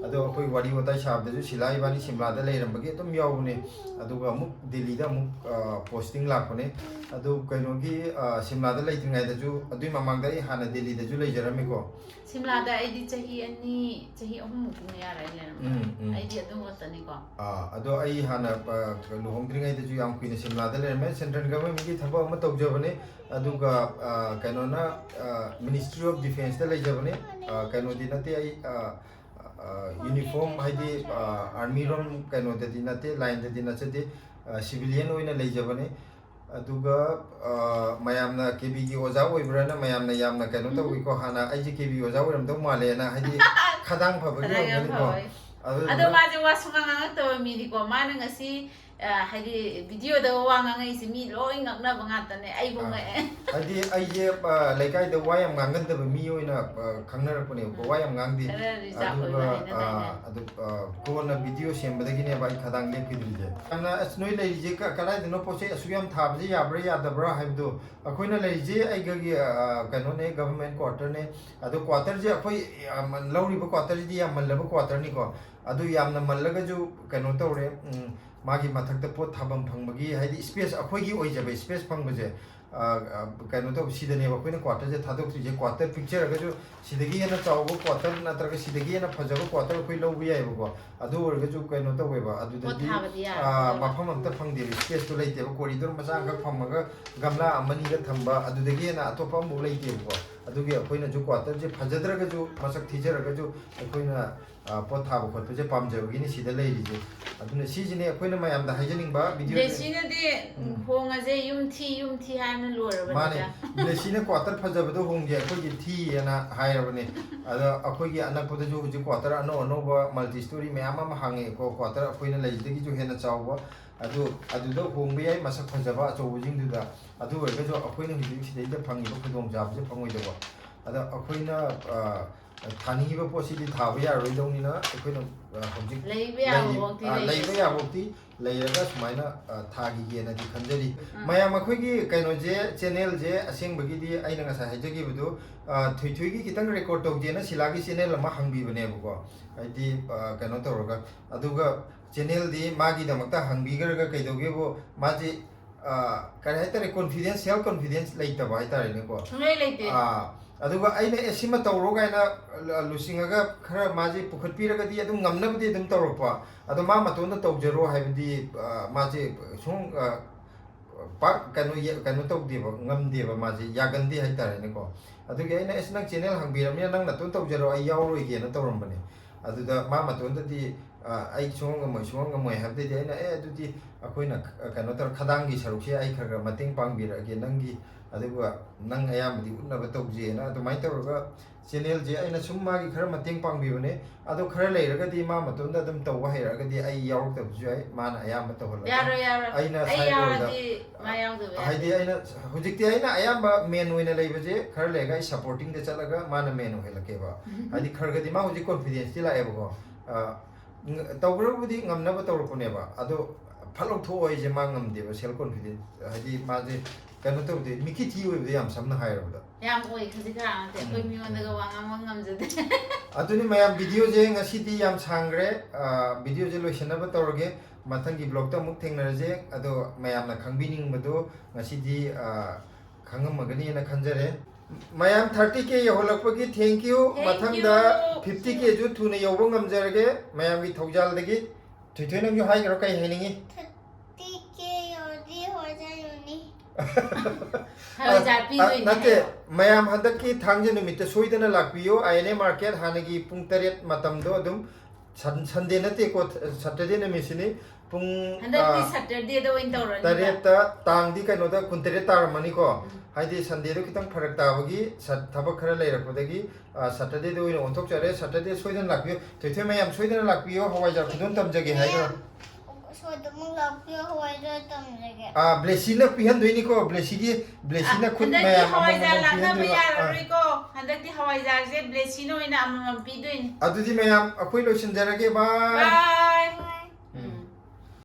ꯑꯗꯣ ꯑꯩꯈꯣꯏ ꯋꯥꯔꯤ ꯋꯥꯇꯥꯏ ꯁꯥꯕꯗꯁꯨ ꯁꯤꯂꯥ ꯏꯕꯥꯅꯤ ꯁꯤꯝꯂꯥꯗ ꯂꯩꯔꯝꯕꯒꯤ ꯑꯗꯨꯝ ꯌꯥꯎꯕꯅꯦ꯫ ꯑꯗꯨꯒ ꯑꯃꯨꯛ ꯗꯦꯜꯂꯤꯗ ꯑꯃꯨꯛ ꯄꯣꯁꯇꯤꯡ ꯂꯥꯛꯄꯅꯦ꯫ ꯑꯗꯨ ꯀꯩꯅꯣꯒꯤ ꯁꯤꯝꯂꯥꯗ ꯂꯩꯇ꯭ꯔꯤꯉꯩꯗꯁꯨ, ꯑꯗꯨꯏ ꯃꯃꯥꯡꯗ ꯑꯩ ꯍꯥꯟꯅ ꯗꯦꯜꯂꯤꯗꯁꯨ ꯂꯩꯖꯔꯝꯃꯦꯀꯣ꯫ ꯁꯤꯝꯂꯥꯗ ꯑꯩꯗꯤ ꯆꯍꯤ ꯑꯅꯤ, ꯆꯍꯤ ꯑꯍꯨꯝꯃꯨꯛꯀꯤ ꯃꯌꯥꯔ ꯑꯩ ꯂꯩꯔꯝꯃꯦ꯫ ꯎꯝ, ꯎꯝ꯫ ꯑꯩꯗꯤ ꯑꯗꯨ ꯈꯛꯇꯅꯤꯀꯣ꯫ ꯑꯥ, ꯑꯗꯣ ꯑꯩ ꯍꯥꯟꯅ ꯂꯨꯍꯣꯡꯗ꯭ꯔꯤꯉꯩꯗꯁꯨ ꯌꯥꯝ ꯀꯨꯏꯅ ꯁꯤꯝꯂꯥꯗ ꯂꯩꯔꯝꯃꯦ꯫ ꯁꯦꯟꯇ꯭ꯔꯦꯜ ꯒꯚꯔꯟꯃꯦꯟꯠꯀꯤ ꯊꯕꯛ ꯑꯃ ꯇꯧꯖꯕꯅꯦ꯫ ꯑꯗꯨꯒ ꯀꯩꯅꯣꯅ, ꯃꯤꯅꯤꯁꯇ꯭ꯔꯤ ꯑꯣꯐ ꯗꯤꯐꯦꯟꯁꯇ ꯂꯩꯖꯕꯅꯦ꯫ ꯀꯩꯅꯣꯗꯤ ꯅꯠꯇꯦ, ꯑꯩ ꯌꯨꯅꯤꯐꯣꯔꯝ ꯍꯥꯏꯗꯤ ꯑꯥꯔꯃꯤꯔꯣꯝ ꯀꯩꯅꯣꯗꯗꯤ ꯅꯠꯇꯦ, ꯂꯥꯏꯟꯗꯗꯤ ꯅꯠꯆꯗꯦ꯫ ꯁꯤꯚꯤꯂꯤꯌꯟ ꯑꯣꯏꯅ ꯂꯩꯖꯕꯅꯦ꯫ ꯑꯗꯨꯒ ꯃꯌꯥꯝꯅ ꯀꯦ ꯕꯤꯒꯤ ꯑꯣꯖꯥ ꯑꯣꯏꯕ꯭ꯔꯥꯅ ꯃꯌꯥꯝꯅ ꯌꯥꯝꯅ ꯀꯩꯅꯣ ꯇꯧꯏꯀꯣ꯫ ꯍꯥꯟꯅ ꯑꯩꯁꯦ ꯀꯦ ꯕꯤ ꯑꯣꯖꯥ ꯑꯣꯏꯔꯝꯗꯧ ꯃꯥꯜꯂꯦꯅ, ꯍꯥꯏꯗꯤ ꯈꯗꯥꯡ ꯐꯕꯒꯤ ꯈꯗꯥꯡ ꯌꯥꯝ ꯑꯣꯏꯔꯝꯒꯅꯤꯀꯣ꯫ ꯐꯕꯒꯤ꯫ ꯑꯗꯣ ꯃꯥꯁꯦ ꯋꯥ ꯁꯨꯡꯉꯥꯡ ꯉꯥꯡꯉꯛꯇꯕ ꯃꯤꯅꯤꯀꯣ꯫ ꯃꯥꯅ ꯉꯁꯤ ꯍꯥꯏꯗꯤ ꯚꯤꯗꯤꯑꯣꯗ ꯋꯥ ꯉꯥꯡꯉꯛꯏꯁꯦ ꯃꯤ ꯂꯣꯏ ꯉꯛꯅꯕ ꯉꯥꯛꯇꯅꯦ, ꯑꯩꯕꯨ ꯉꯛꯑꯦ꯫ ꯍꯥꯏꯗꯤ ꯑꯩꯁꯦ ꯂꯩꯀꯥꯏꯗ ꯋꯥ ꯌꯥꯝ ꯉꯥꯡꯒꯟꯗꯕ ꯃꯤ ꯑꯣꯏꯅ ꯈꯪꯅꯔꯛꯄꯅꯦꯕꯀꯣ꯫ ꯋꯥ ꯌꯥꯝ ꯉꯥꯡꯗꯦ꯫ ꯈꯔ reserve ꯑꯣꯏꯕ, ꯍꯩꯅꯗꯥꯏꯅꯦ? ꯑꯗꯨ ꯀꯣꯟꯅ ꯚꯤꯗꯤꯑꯣ ꯁꯦꯝꯕꯗꯒꯤꯅꯦꯕ ꯑꯩ ꯈꯗꯥꯡ ꯂꯦꯞꯈꯤꯗ꯭ꯔꯤꯁꯦ꯫ ꯌꯥꯝꯅ, "ꯑꯁ, ꯅꯣꯏ ꯂꯩꯔꯤꯁꯦ ꯀꯗꯥꯏꯗꯅꯣ, ꯄꯣꯠ ꯆꯩ ꯑꯁꯨꯛ ꯌꯥꯝ ꯊꯥꯕꯁꯦ ꯌꯥꯕ꯭ꯔꯥ ꯌꯥꯗꯕ꯭ꯔꯥ?" ꯍꯥꯏꯕꯗꯣ꯫ ꯑꯩꯈꯣꯏꯅ ꯂꯩꯔꯤꯁꯦ ꯑꯩꯒꯤ ꯀꯩꯅꯣꯅꯦ, ꯒꯚꯔꯟꯃꯦꯟꯠ ꯀ꯭ꯋꯥꯇꯔꯅꯦ꯫ ꯑꯗꯣ ꯀ꯭ꯋꯥꯇꯔꯁꯦ ꯑꯩꯈꯣꯏ ꯂꯧꯔꯤꯕ ꯀ꯭ꯋꯥꯇꯔꯁꯤꯗꯤ ꯌꯥꯝ ꯃꯜꯂꯕ ꯀ꯭ꯋꯥꯇꯔꯅꯤꯀꯣ꯫ ꯑꯗꯨ ꯌꯥꯝꯅ ꯃꯜꯂꯒꯁꯨ ꯀꯩꯅꯣ ꯇꯧꯔꯦ, ꯃꯥꯒꯤ ꯃꯊꯛꯇ ꯄꯣꯠ ꯊꯥꯐꯝ ꯐꯪꯕꯒꯤ, ꯍꯥꯏꯗꯤ ꯁ꯭ꯄꯦꯁ, ꯑꯩꯈꯣꯏꯒꯤ ꯑꯣꯏꯖꯕ ꯁ꯭ꯄꯦꯁ ꯐꯪꯕꯁꯦ, ꯀꯩꯅꯣ ꯇꯧꯕ, ꯁꯤꯗꯅꯦꯕ ꯑꯩꯈꯣꯏꯅ ꯀ꯭ꯋꯥꯇꯔꯁꯦ ꯊꯥꯗꯣꯛꯇ꯭ꯔꯤꯁꯦ꯫ ꯀ꯭ꯋꯥꯇꯔ ꯄꯤꯛꯆꯔꯒꯁꯨ ꯁꯤꯗꯒꯤ ꯍꯦꯟꯅ ꯆꯥꯎꯕ ꯀ꯭ꯋꯥꯇꯔ ꯅꯠꯇ꯭ꯔꯒ ꯁꯤꯗꯒꯤ ꯍꯦꯟꯅ ꯐꯖꯕ ꯀ꯭ꯋꯥꯇꯔ ꯑꯩꯈꯣꯏ ꯂꯧꯕ ꯌꯥꯏꯑꯕꯀꯣ꯫ ꯑꯗꯨ ꯑꯣꯏꯔꯒꯁꯨ ꯀꯩꯅꯣ ꯇꯧꯋꯦꯕ, ꯑꯗꯨꯗꯗꯤ ꯊꯥꯕꯗꯤ ꯌꯥꯔꯔꯣꯏꯕ꯫ ꯃꯐꯝ ꯑꯝꯇ ꯐꯪꯗꯦꯕ, ꯁ꯭ꯄꯦꯁꯇꯣ ꯂꯩꯇꯦꯕ꯫ ꯀꯣꯔꯤꯗꯣꯔ ꯃꯆꯥ ꯑꯃꯈꯛ ꯐꯝꯃꯒ ꯒꯝꯂꯥ ꯑꯃꯅꯤꯒ ꯊꯝꯕ, ꯑꯗꯨꯗꯒꯤ ꯍꯦꯟꯅ ꯑꯇꯣꯞꯄ ꯑꯃꯐꯥꯎ ꯂꯩꯇꯦꯕꯀꯣ꯫ ꯑꯗꯨꯒꯤ ꯑꯩꯈꯣꯏꯅꯁꯨ ꯀ꯭ꯋꯥꯇꯔꯁꯦ ꯐꯖꯗ꯭ꯔꯒꯁꯨ, ꯃꯁꯛ ꯊꯤꯖꯔꯒꯁꯨ, ꯑꯩꯈꯣꯏꯅ ꯄꯣꯠ ꯊꯥꯕ ꯈꯣꯠꯄꯁꯦ ꯄꯥꯝꯖꯕꯒꯤꯅꯤ ꯁꯤꯗ ꯂꯩꯔꯤꯁꯦ꯫ ꯑꯗꯨꯅ ꯁꯤꯁꯤꯅꯦ ꯑꯩꯈꯣꯏꯅ ꯃꯌꯥꯝꯗ ꯍꯥꯏꯖꯅꯤꯡꯕ ꯚꯤꯗꯤꯑꯣ꯫ ꯕ꯭ꯂꯦꯁꯤꯅꯗꯤ ꯍꯣꯡꯉꯁꯦ, ꯌꯨꯝ ꯊꯤ, ꯌꯨꯝ ꯊꯤ ꯍꯥꯏꯅ ꯂꯣꯏꯔꯕꯅꯤꯗ꯫ ꯃꯥꯅꯦ, ꯕ꯭ꯂꯦꯁꯤꯅ ꯀ꯭ꯋꯥꯇꯔ ꯐꯖꯕꯗꯣ ꯍꯣꯡꯒꯦ, ꯑꯩꯈꯣꯏꯒꯤ ꯊꯤꯌꯦꯅ ꯍꯥꯏꯔꯕꯅꯦ꯫ ꯑꯗ ꯑꯩꯈꯣꯏꯒꯤ ꯑꯅꯛꯄꯗꯁꯨ ꯍꯧꯖꯤꯛ ꯀ꯭ꯋꯥꯇꯔ ꯑꯅꯧ ꯑꯅꯧꯕ ꯃꯜꯇꯤ ꯁ꯭ꯇꯣꯔꯤ ꯃꯌꯥꯝ ꯑꯃ ꯍꯥꯡꯉꯛꯑꯦꯀꯣ꯫ ꯀ꯭ꯋꯥꯇꯔ ꯑꯩꯈꯣꯏꯅ ꯂꯩꯁꯤꯗꯒꯤꯁꯨ ꯍꯦꯟꯅ ꯆꯥꯎꯕ, ꯑꯗꯨ, ꯑꯗꯨꯗ ꯍꯣꯡꯕ ꯌꯥꯏ, ꯃꯁꯛ ꯐꯖꯕ ꯑꯆꯧꯕꯁꯤꯡꯗꯨꯗ꯫ ꯑꯗꯨ ꯑꯣꯏꯔꯒꯁꯨ ꯑꯩꯈꯣꯏꯅ ꯍꯧꯖꯤꯛ ꯁꯤꯗꯩꯗ ꯐꯪꯉꯤꯕ ꯈꯨꯗꯣꯡꯆꯥꯕꯁꯦ ꯐꯪꯉꯣꯏꯗꯕ꯫ ꯑꯗ ꯑꯩꯈꯣꯏꯅ ꯊꯥꯅꯤꯡꯉꯤꯕ ꯄꯣꯠꯁꯤꯗꯤ ꯊꯥꯕ ꯌꯥꯔꯣꯏꯗꯧꯅꯤꯅ ꯑꯩꯈꯣꯏꯅ ꯍꯧꯖꯤꯛ ꯂꯩꯕ ꯌꯥꯕꯐꯥꯎꯗꯤ ꯂꯩꯔꯤ꯫ ꯂꯩꯕ ꯌꯥꯕꯐꯥꯎꯗꯤ ꯂꯩꯔꯒ ꯁꯨꯃꯥꯏꯅ, ꯑ, ꯊꯥꯈꯤꯒꯦꯅꯗꯤ ꯈꯟꯖꯔꯤ꯫ ꯎꯝ꯫ ꯃꯌꯥꯝ, ꯑꯩꯈꯣꯏꯒꯤ ꯀꯩꯅꯣꯁꯦ, ꯆꯦꯅꯦꯜꯁꯦ ꯑꯁꯦꯡꯕꯒꯤꯗꯤ ꯑꯩꯅ ꯉꯁꯥꯏ ꯍꯥꯏꯖꯈꯤꯕꯗꯣ, ꯑ, ꯊꯣꯏꯊꯣꯏꯒꯤ ꯈꯤꯇꯪ ꯔꯦꯀꯣꯔꯗ ꯇꯧꯒꯦꯅ ꯁꯤꯂꯥꯒꯤ ꯆꯦꯅꯦꯜ ꯑꯃ ꯍꯥꯡꯕꯤꯕꯅꯦꯕꯀꯣ, ꯍꯥꯏꯗꯤ, ꯑ, ꯀꯩꯅꯣ ꯇꯧꯔꯒ꯫ ꯑꯗꯨꯒ ꯆꯦꯅꯦꯜꯗꯤ ꯃꯥꯒꯤꯗꯃꯛꯇ ꯍꯥꯡꯕꯤꯈ꯭ꯔꯒ ꯀꯩꯗꯧꯒꯦꯕꯨ, ꯃꯥꯁꯦ, ꯑ, ꯀꯔꯤ ꯍꯥꯏꯇꯥꯔꯦ, ꯀꯣꯟꯐꯤꯗꯦꯟꯁ, ꯁꯦꯜꯐ ꯀꯣꯟꯐꯤꯗꯦꯟꯁ ꯂꯩꯇꯕ ꯍꯥꯏꯇꯥꯔꯦꯅꯦꯀꯣ꯫ ꯁꯨꯡꯂꯩ ꯂꯩꯇꯦ꯫ ꯑ, ꯑꯗꯨꯒ ꯑꯩꯅ, "ꯑꯦ, ꯁꯤꯃ ꯇꯧꯔꯣ" ꯀꯥꯏꯅ ꯂ-, ꯂꯨꯆꯤꯡꯉꯒ ꯈꯔ ꯃꯥꯁꯦ ꯄꯨꯈꯠꯄꯤꯔꯒꯗꯤ ꯑꯗꯨꯝ ꯉꯝꯅꯕꯗꯤ ꯑꯗꯨꯝ ꯇꯧꯔꯛꯄ꯫ ꯑꯗꯣ ꯃꯥ ꯃꯇꯣꯟꯗ ꯇꯧꯖꯔꯣ ꯍꯥꯏꯕꯗꯤ, ꯑ, ꯃꯥꯁꯦ ꯁꯨꯝ, ꯑ, ꯄꯥꯛ ꯀꯩꯅꯣ ꯌꯦ-, ꯀꯩꯅꯣ ꯇꯧꯗꯦꯕ, ꯉꯝꯗꯦꯕ, ꯃꯥꯁꯦ ꯌꯥꯒꯟꯗꯦ ꯍꯥꯏꯇꯥꯔꯦꯅꯦꯀꯣ꯫ ꯑꯗꯨꯒꯤ ꯑꯩꯅ, "ꯑꯁ, ꯅꯪ ꯆꯦꯅꯦꯜ ꯍꯥꯡꯕꯤꯔꯕꯅꯤꯅ ꯅꯪ ꯅꯇꯣꯟ ꯇꯧꯖꯔꯣ, ꯑꯩ ꯌꯥꯎꯔꯣꯏꯒꯦꯅ" ꯇꯧꯔꯝꯕꯅꯦ꯫ ꯑꯗꯨꯗ ꯃꯥ ꯃꯇꯣꯟꯗꯗꯤ, ꯑ, "ꯑꯩ ꯁꯨꯡꯉꯝ ꯉꯝꯃꯣꯏ, ꯁꯨꯡꯉꯝ ꯉꯝꯃꯣꯏ" ꯍꯥꯏꯕꯗꯩꯗꯤ ꯑꯩꯅ, "ꯑꯦ, ꯑꯗꯨꯗꯤ ꯑꯩꯈꯣꯏꯅ ꯈ-, ꯀꯩꯅꯣ ꯇꯧꯔ, ꯈꯗꯥꯡꯒꯤ ꯁꯔꯨꯛꯁꯦ ꯑꯩ ꯈꯔ ꯈꯔ ꯃꯇꯦꯡ ꯄꯥꯡꯕꯤꯔꯛꯑꯒꯦ ꯅꯪꯒꯤ, ꯑꯗꯨꯒ ꯅꯪ ꯑꯌꯥꯝꯕꯗꯤ ꯎꯠꯅꯕ ꯇꯧꯖꯦꯅ" ꯑꯗꯨꯃꯥꯏꯅ ꯇꯧꯔꯒ ꯆꯦꯅꯦꯜꯁꯦ ꯑꯩꯅ ꯁꯨꯝ ꯃꯥꯒꯤ ꯈꯔ ꯃꯇꯦꯡ ꯄꯥꯡꯕꯤꯕꯅꯦ꯫ ꯑꯗꯣ ꯈꯔ ꯂꯩꯔꯒꯗꯤ ꯃꯥ ꯃꯇꯣꯝꯇ ꯑꯗꯨꯝ ꯇꯧꯕ ꯍꯩꯔꯛꯑꯒꯗꯤ ꯑꯩ ꯌꯥꯎꯔꯛꯇꯕꯁꯨ ꯌꯥꯏ, ꯃꯥꯅ ꯑꯌꯥꯝꯕ ꯇꯧꯍꯜꯂꯒ꯫ ꯌꯥꯔꯣꯏ, ꯌꯥꯔꯣꯏ꯫ ꯑꯩꯅ ꯑꯩ side role ꯗ, ꯌꯥꯎꯔꯗꯤ ꯃꯥ ꯌꯥꯎꯗꯕ ꯌꯥꯗꯦ꯫ ꯍꯥꯏꯗꯤ ꯑꯩꯅ, ꯍꯧꯖꯤꯛꯇꯤ ꯑꯩꯅ ꯑꯌꯥꯝꯕ main ꯑꯣꯏꯅ ꯂꯩꯕꯁꯦ, ꯈꯔ ꯂꯩꯔꯒ ꯑꯩ supporting ꯗ ꯆꯠꯂꯒ ꯃꯥꯅ main ꯑꯣꯏꯍꯜꯂꯛꯀꯦꯕ꯫ ꯍꯥꯏꯗꯤ ꯈꯔ ꯈꯔꯗꯤ ꯃꯥ ꯍꯧꯖꯤꯛ confidence ꯇꯤ ꯂꯥꯛꯑꯦꯕꯀꯣ꯫ ꯑ, ꯇꯧꯕꯕꯨꯗꯤ ꯉꯝꯅꯕ ꯇꯧꯔꯛꯄꯅꯦꯕ, ꯑꯗꯣ ꯐꯠ ꯂꯧꯊꯣꯛꯑꯣ ꯍꯥꯏꯁꯦ ꯃꯥ ꯉꯝꯗꯦꯕ, self confidence꯫ ꯍꯥꯏꯗꯤ ꯃꯥꯁꯦ ꯀꯩꯅꯣ ꯇꯧꯗꯦ, ꯃꯤꯀꯤ ꯊꯤ ꯑꯣꯏꯕꯗ, ꯌꯥꯝ ꯁꯝꯅ ꯍꯥꯏꯔꯕꯗ꯫ ꯌꯥꯝ ꯑꯣꯏ, ꯈꯖꯤꯛ ꯈꯔ ꯅꯠꯇꯦ꯫ ꯑꯩꯈꯣꯏ ꯎꯝ꯫ ꯃꯤꯉꯣꯟꯗꯒ ꯋꯥ ꯉꯥꯡꯕ ꯉꯝꯖꯗꯦ꯫ ꯑꯗꯨꯅꯤ ꯃꯌꯥꯝ, video ꯁꯦ ꯉꯁꯤꯗꯤ ꯌꯥꯝ ꯁꯥꯡꯈ꯭ꯔꯦ꯫ ꯑ, video ꯁꯦ ꯂꯣꯏꯁꯤꯟꯅꯕ ꯇꯧꯔꯒꯦ꯫ ꯃꯊꯪꯒꯤ vlog ꯇ ꯑꯃꯨꯛ ꯊꯦꯡꯅꯔꯁꯦ꯫ ꯑꯗꯣ ꯃꯌꯥꯝꯅ ꯈꯪꯕꯤꯅꯤꯡꯕꯗꯣ ꯉꯁꯤꯗꯤ, ꯑ, ꯈꯪꯉꯝꯃꯒꯅꯤꯅ ꯈꯟꯖꯔꯦ꯫ ꯃꯌꯥꯝ thirty K ꯌꯧꯍꯜꯂꯛꯄꯒꯤ thank you꯫ Thank you꯫ ꯃꯊꯪꯗ fifty K ꯁꯨ ꯊꯨꯅ ꯌꯧꯕ ꯉꯝꯖꯔꯒꯦ ꯃꯌꯥꯝꯒꯤ ꯊꯧꯖꯥꯜꯗꯒꯤ꯫ ꯊꯣꯏꯊꯣꯏ, ꯅꯪꯁꯨ ꯍꯥꯏꯈ꯭ꯔꯣ, ꯀꯩ ꯍꯥꯏꯅꯤꯡꯉꯤ? Thirty K ꯌꯧꯔꯗꯤ ꯍꯋꯥꯏꯖꯥꯔ ꯌꯣꯟꯅꯤ꯫ ꯍꯋꯥꯏꯖꯥꯔ ꯑ, ꯄꯤꯗꯣꯏꯅꯦ ꯅꯠꯇꯦ, ꯍꯥꯏꯌꯣ꯫ ꯃꯌꯥꯝ ꯍꯟꯗꯛꯀꯤ ꯊꯥꯡꯖ ꯅꯨꯃꯤꯠꯇ ꯁꯣꯏꯗꯅ ꯂꯥꯛꯄꯤꯌꯨ, I N A market, ꯍꯥꯟꯅꯒꯤ ꯄꯨꯡ ꯇꯔꯦꯠ ꯃꯇꯝꯗꯣ ꯑꯗꯨꯝ꯫ Sun-, Sunday ꯅꯠꯇꯦꯀꯣ, th-, Saturday ꯅꯨꯃꯤꯠꯁꯤꯅꯤ꯫ ꯄꯨꯡ, ꯍꯟꯗꯛꯇꯤ ꯑ, Saturday ꯗ ꯑꯣꯏꯅ ꯇꯧꯔꯅꯤꯕ꯫ ꯇꯔꯦꯠꯇ, ꯇꯥꯡꯗꯤ ꯀꯩꯅꯣꯗ, ꯀꯨꯟꯇꯔꯦꯠ ꯇꯥꯔꯝꯃꯅꯤꯀꯣ꯫ ꯎꯝ꯫ ꯍꯥꯏꯗꯤ Sunday ꯗꯣ ꯈꯤꯇꯪ ꯐꯔꯛ ꯇꯥꯕꯒꯤ, ꯁꯠ-, ꯊꯕꯛ ꯈꯔ ꯂꯩꯔꯛꯄꯗꯒꯤ, ꯑ, Saturday ꯗ ꯑꯣꯏꯅ ꯑꯣꯟꯊꯣꯛꯆꯔꯦ꯫ Saturday ꯁꯣꯏꯗꯅ ꯂꯥꯛꯄꯤꯌꯨ꯫ ꯊꯣꯏꯊꯣꯏ ꯃꯌꯥꯝ ꯁꯣꯏꯗꯅ ꯂꯥꯛꯄꯤꯌꯨ, ꯍꯋꯥꯏꯖꯥꯔ ꯈꯨꯗꯣꯜ ꯇꯝꯖꯒꯦ ꯍꯥꯏꯈ꯭ꯔꯣ꯫ ꯃꯌꯥꯝ ꯁꯣꯏꯗꯅꯃꯛ ꯂꯥꯛꯄꯤꯌꯨ, ꯍꯋꯥꯏꯖꯥꯔ ꯇꯝꯖꯒꯦ꯫ ꯑ, Blessy ꯅ ꯄꯤꯍꯟꯗꯣꯏꯅꯤꯀꯣ, Blessy ꯒꯤ, Blessy ꯅ ꯑ, ꯈꯨꯠ ꯍꯟꯗꯛꯇꯤ ꯃꯌꯥꯝ ꯍꯋꯥꯏꯖꯥꯔ ꯑꯃꯃꯝ ꯂꯥꯛꯅꯕ ꯄꯤꯍꯟꯗꯣꯏꯕ꯫ ꯑ꯫ ꯌꯥꯔꯔꯣꯏꯀꯣ꯫ ꯍꯟꯗꯛꯇꯤ ꯍꯋꯥꯏꯖꯥꯔꯁꯦ Blessy ꯅ ꯑꯣꯏꯅ ꯑꯃꯃꯝ ꯄꯤꯗꯣꯏꯅꯤ꯫ ꯑꯗꯨꯗꯤ ꯃꯌꯥꯝ, ꯑꯩꯈꯣꯏ ꯂꯣꯏꯁꯤꯟꯖꯔꯒꯦ, bye꯫ Bye꯫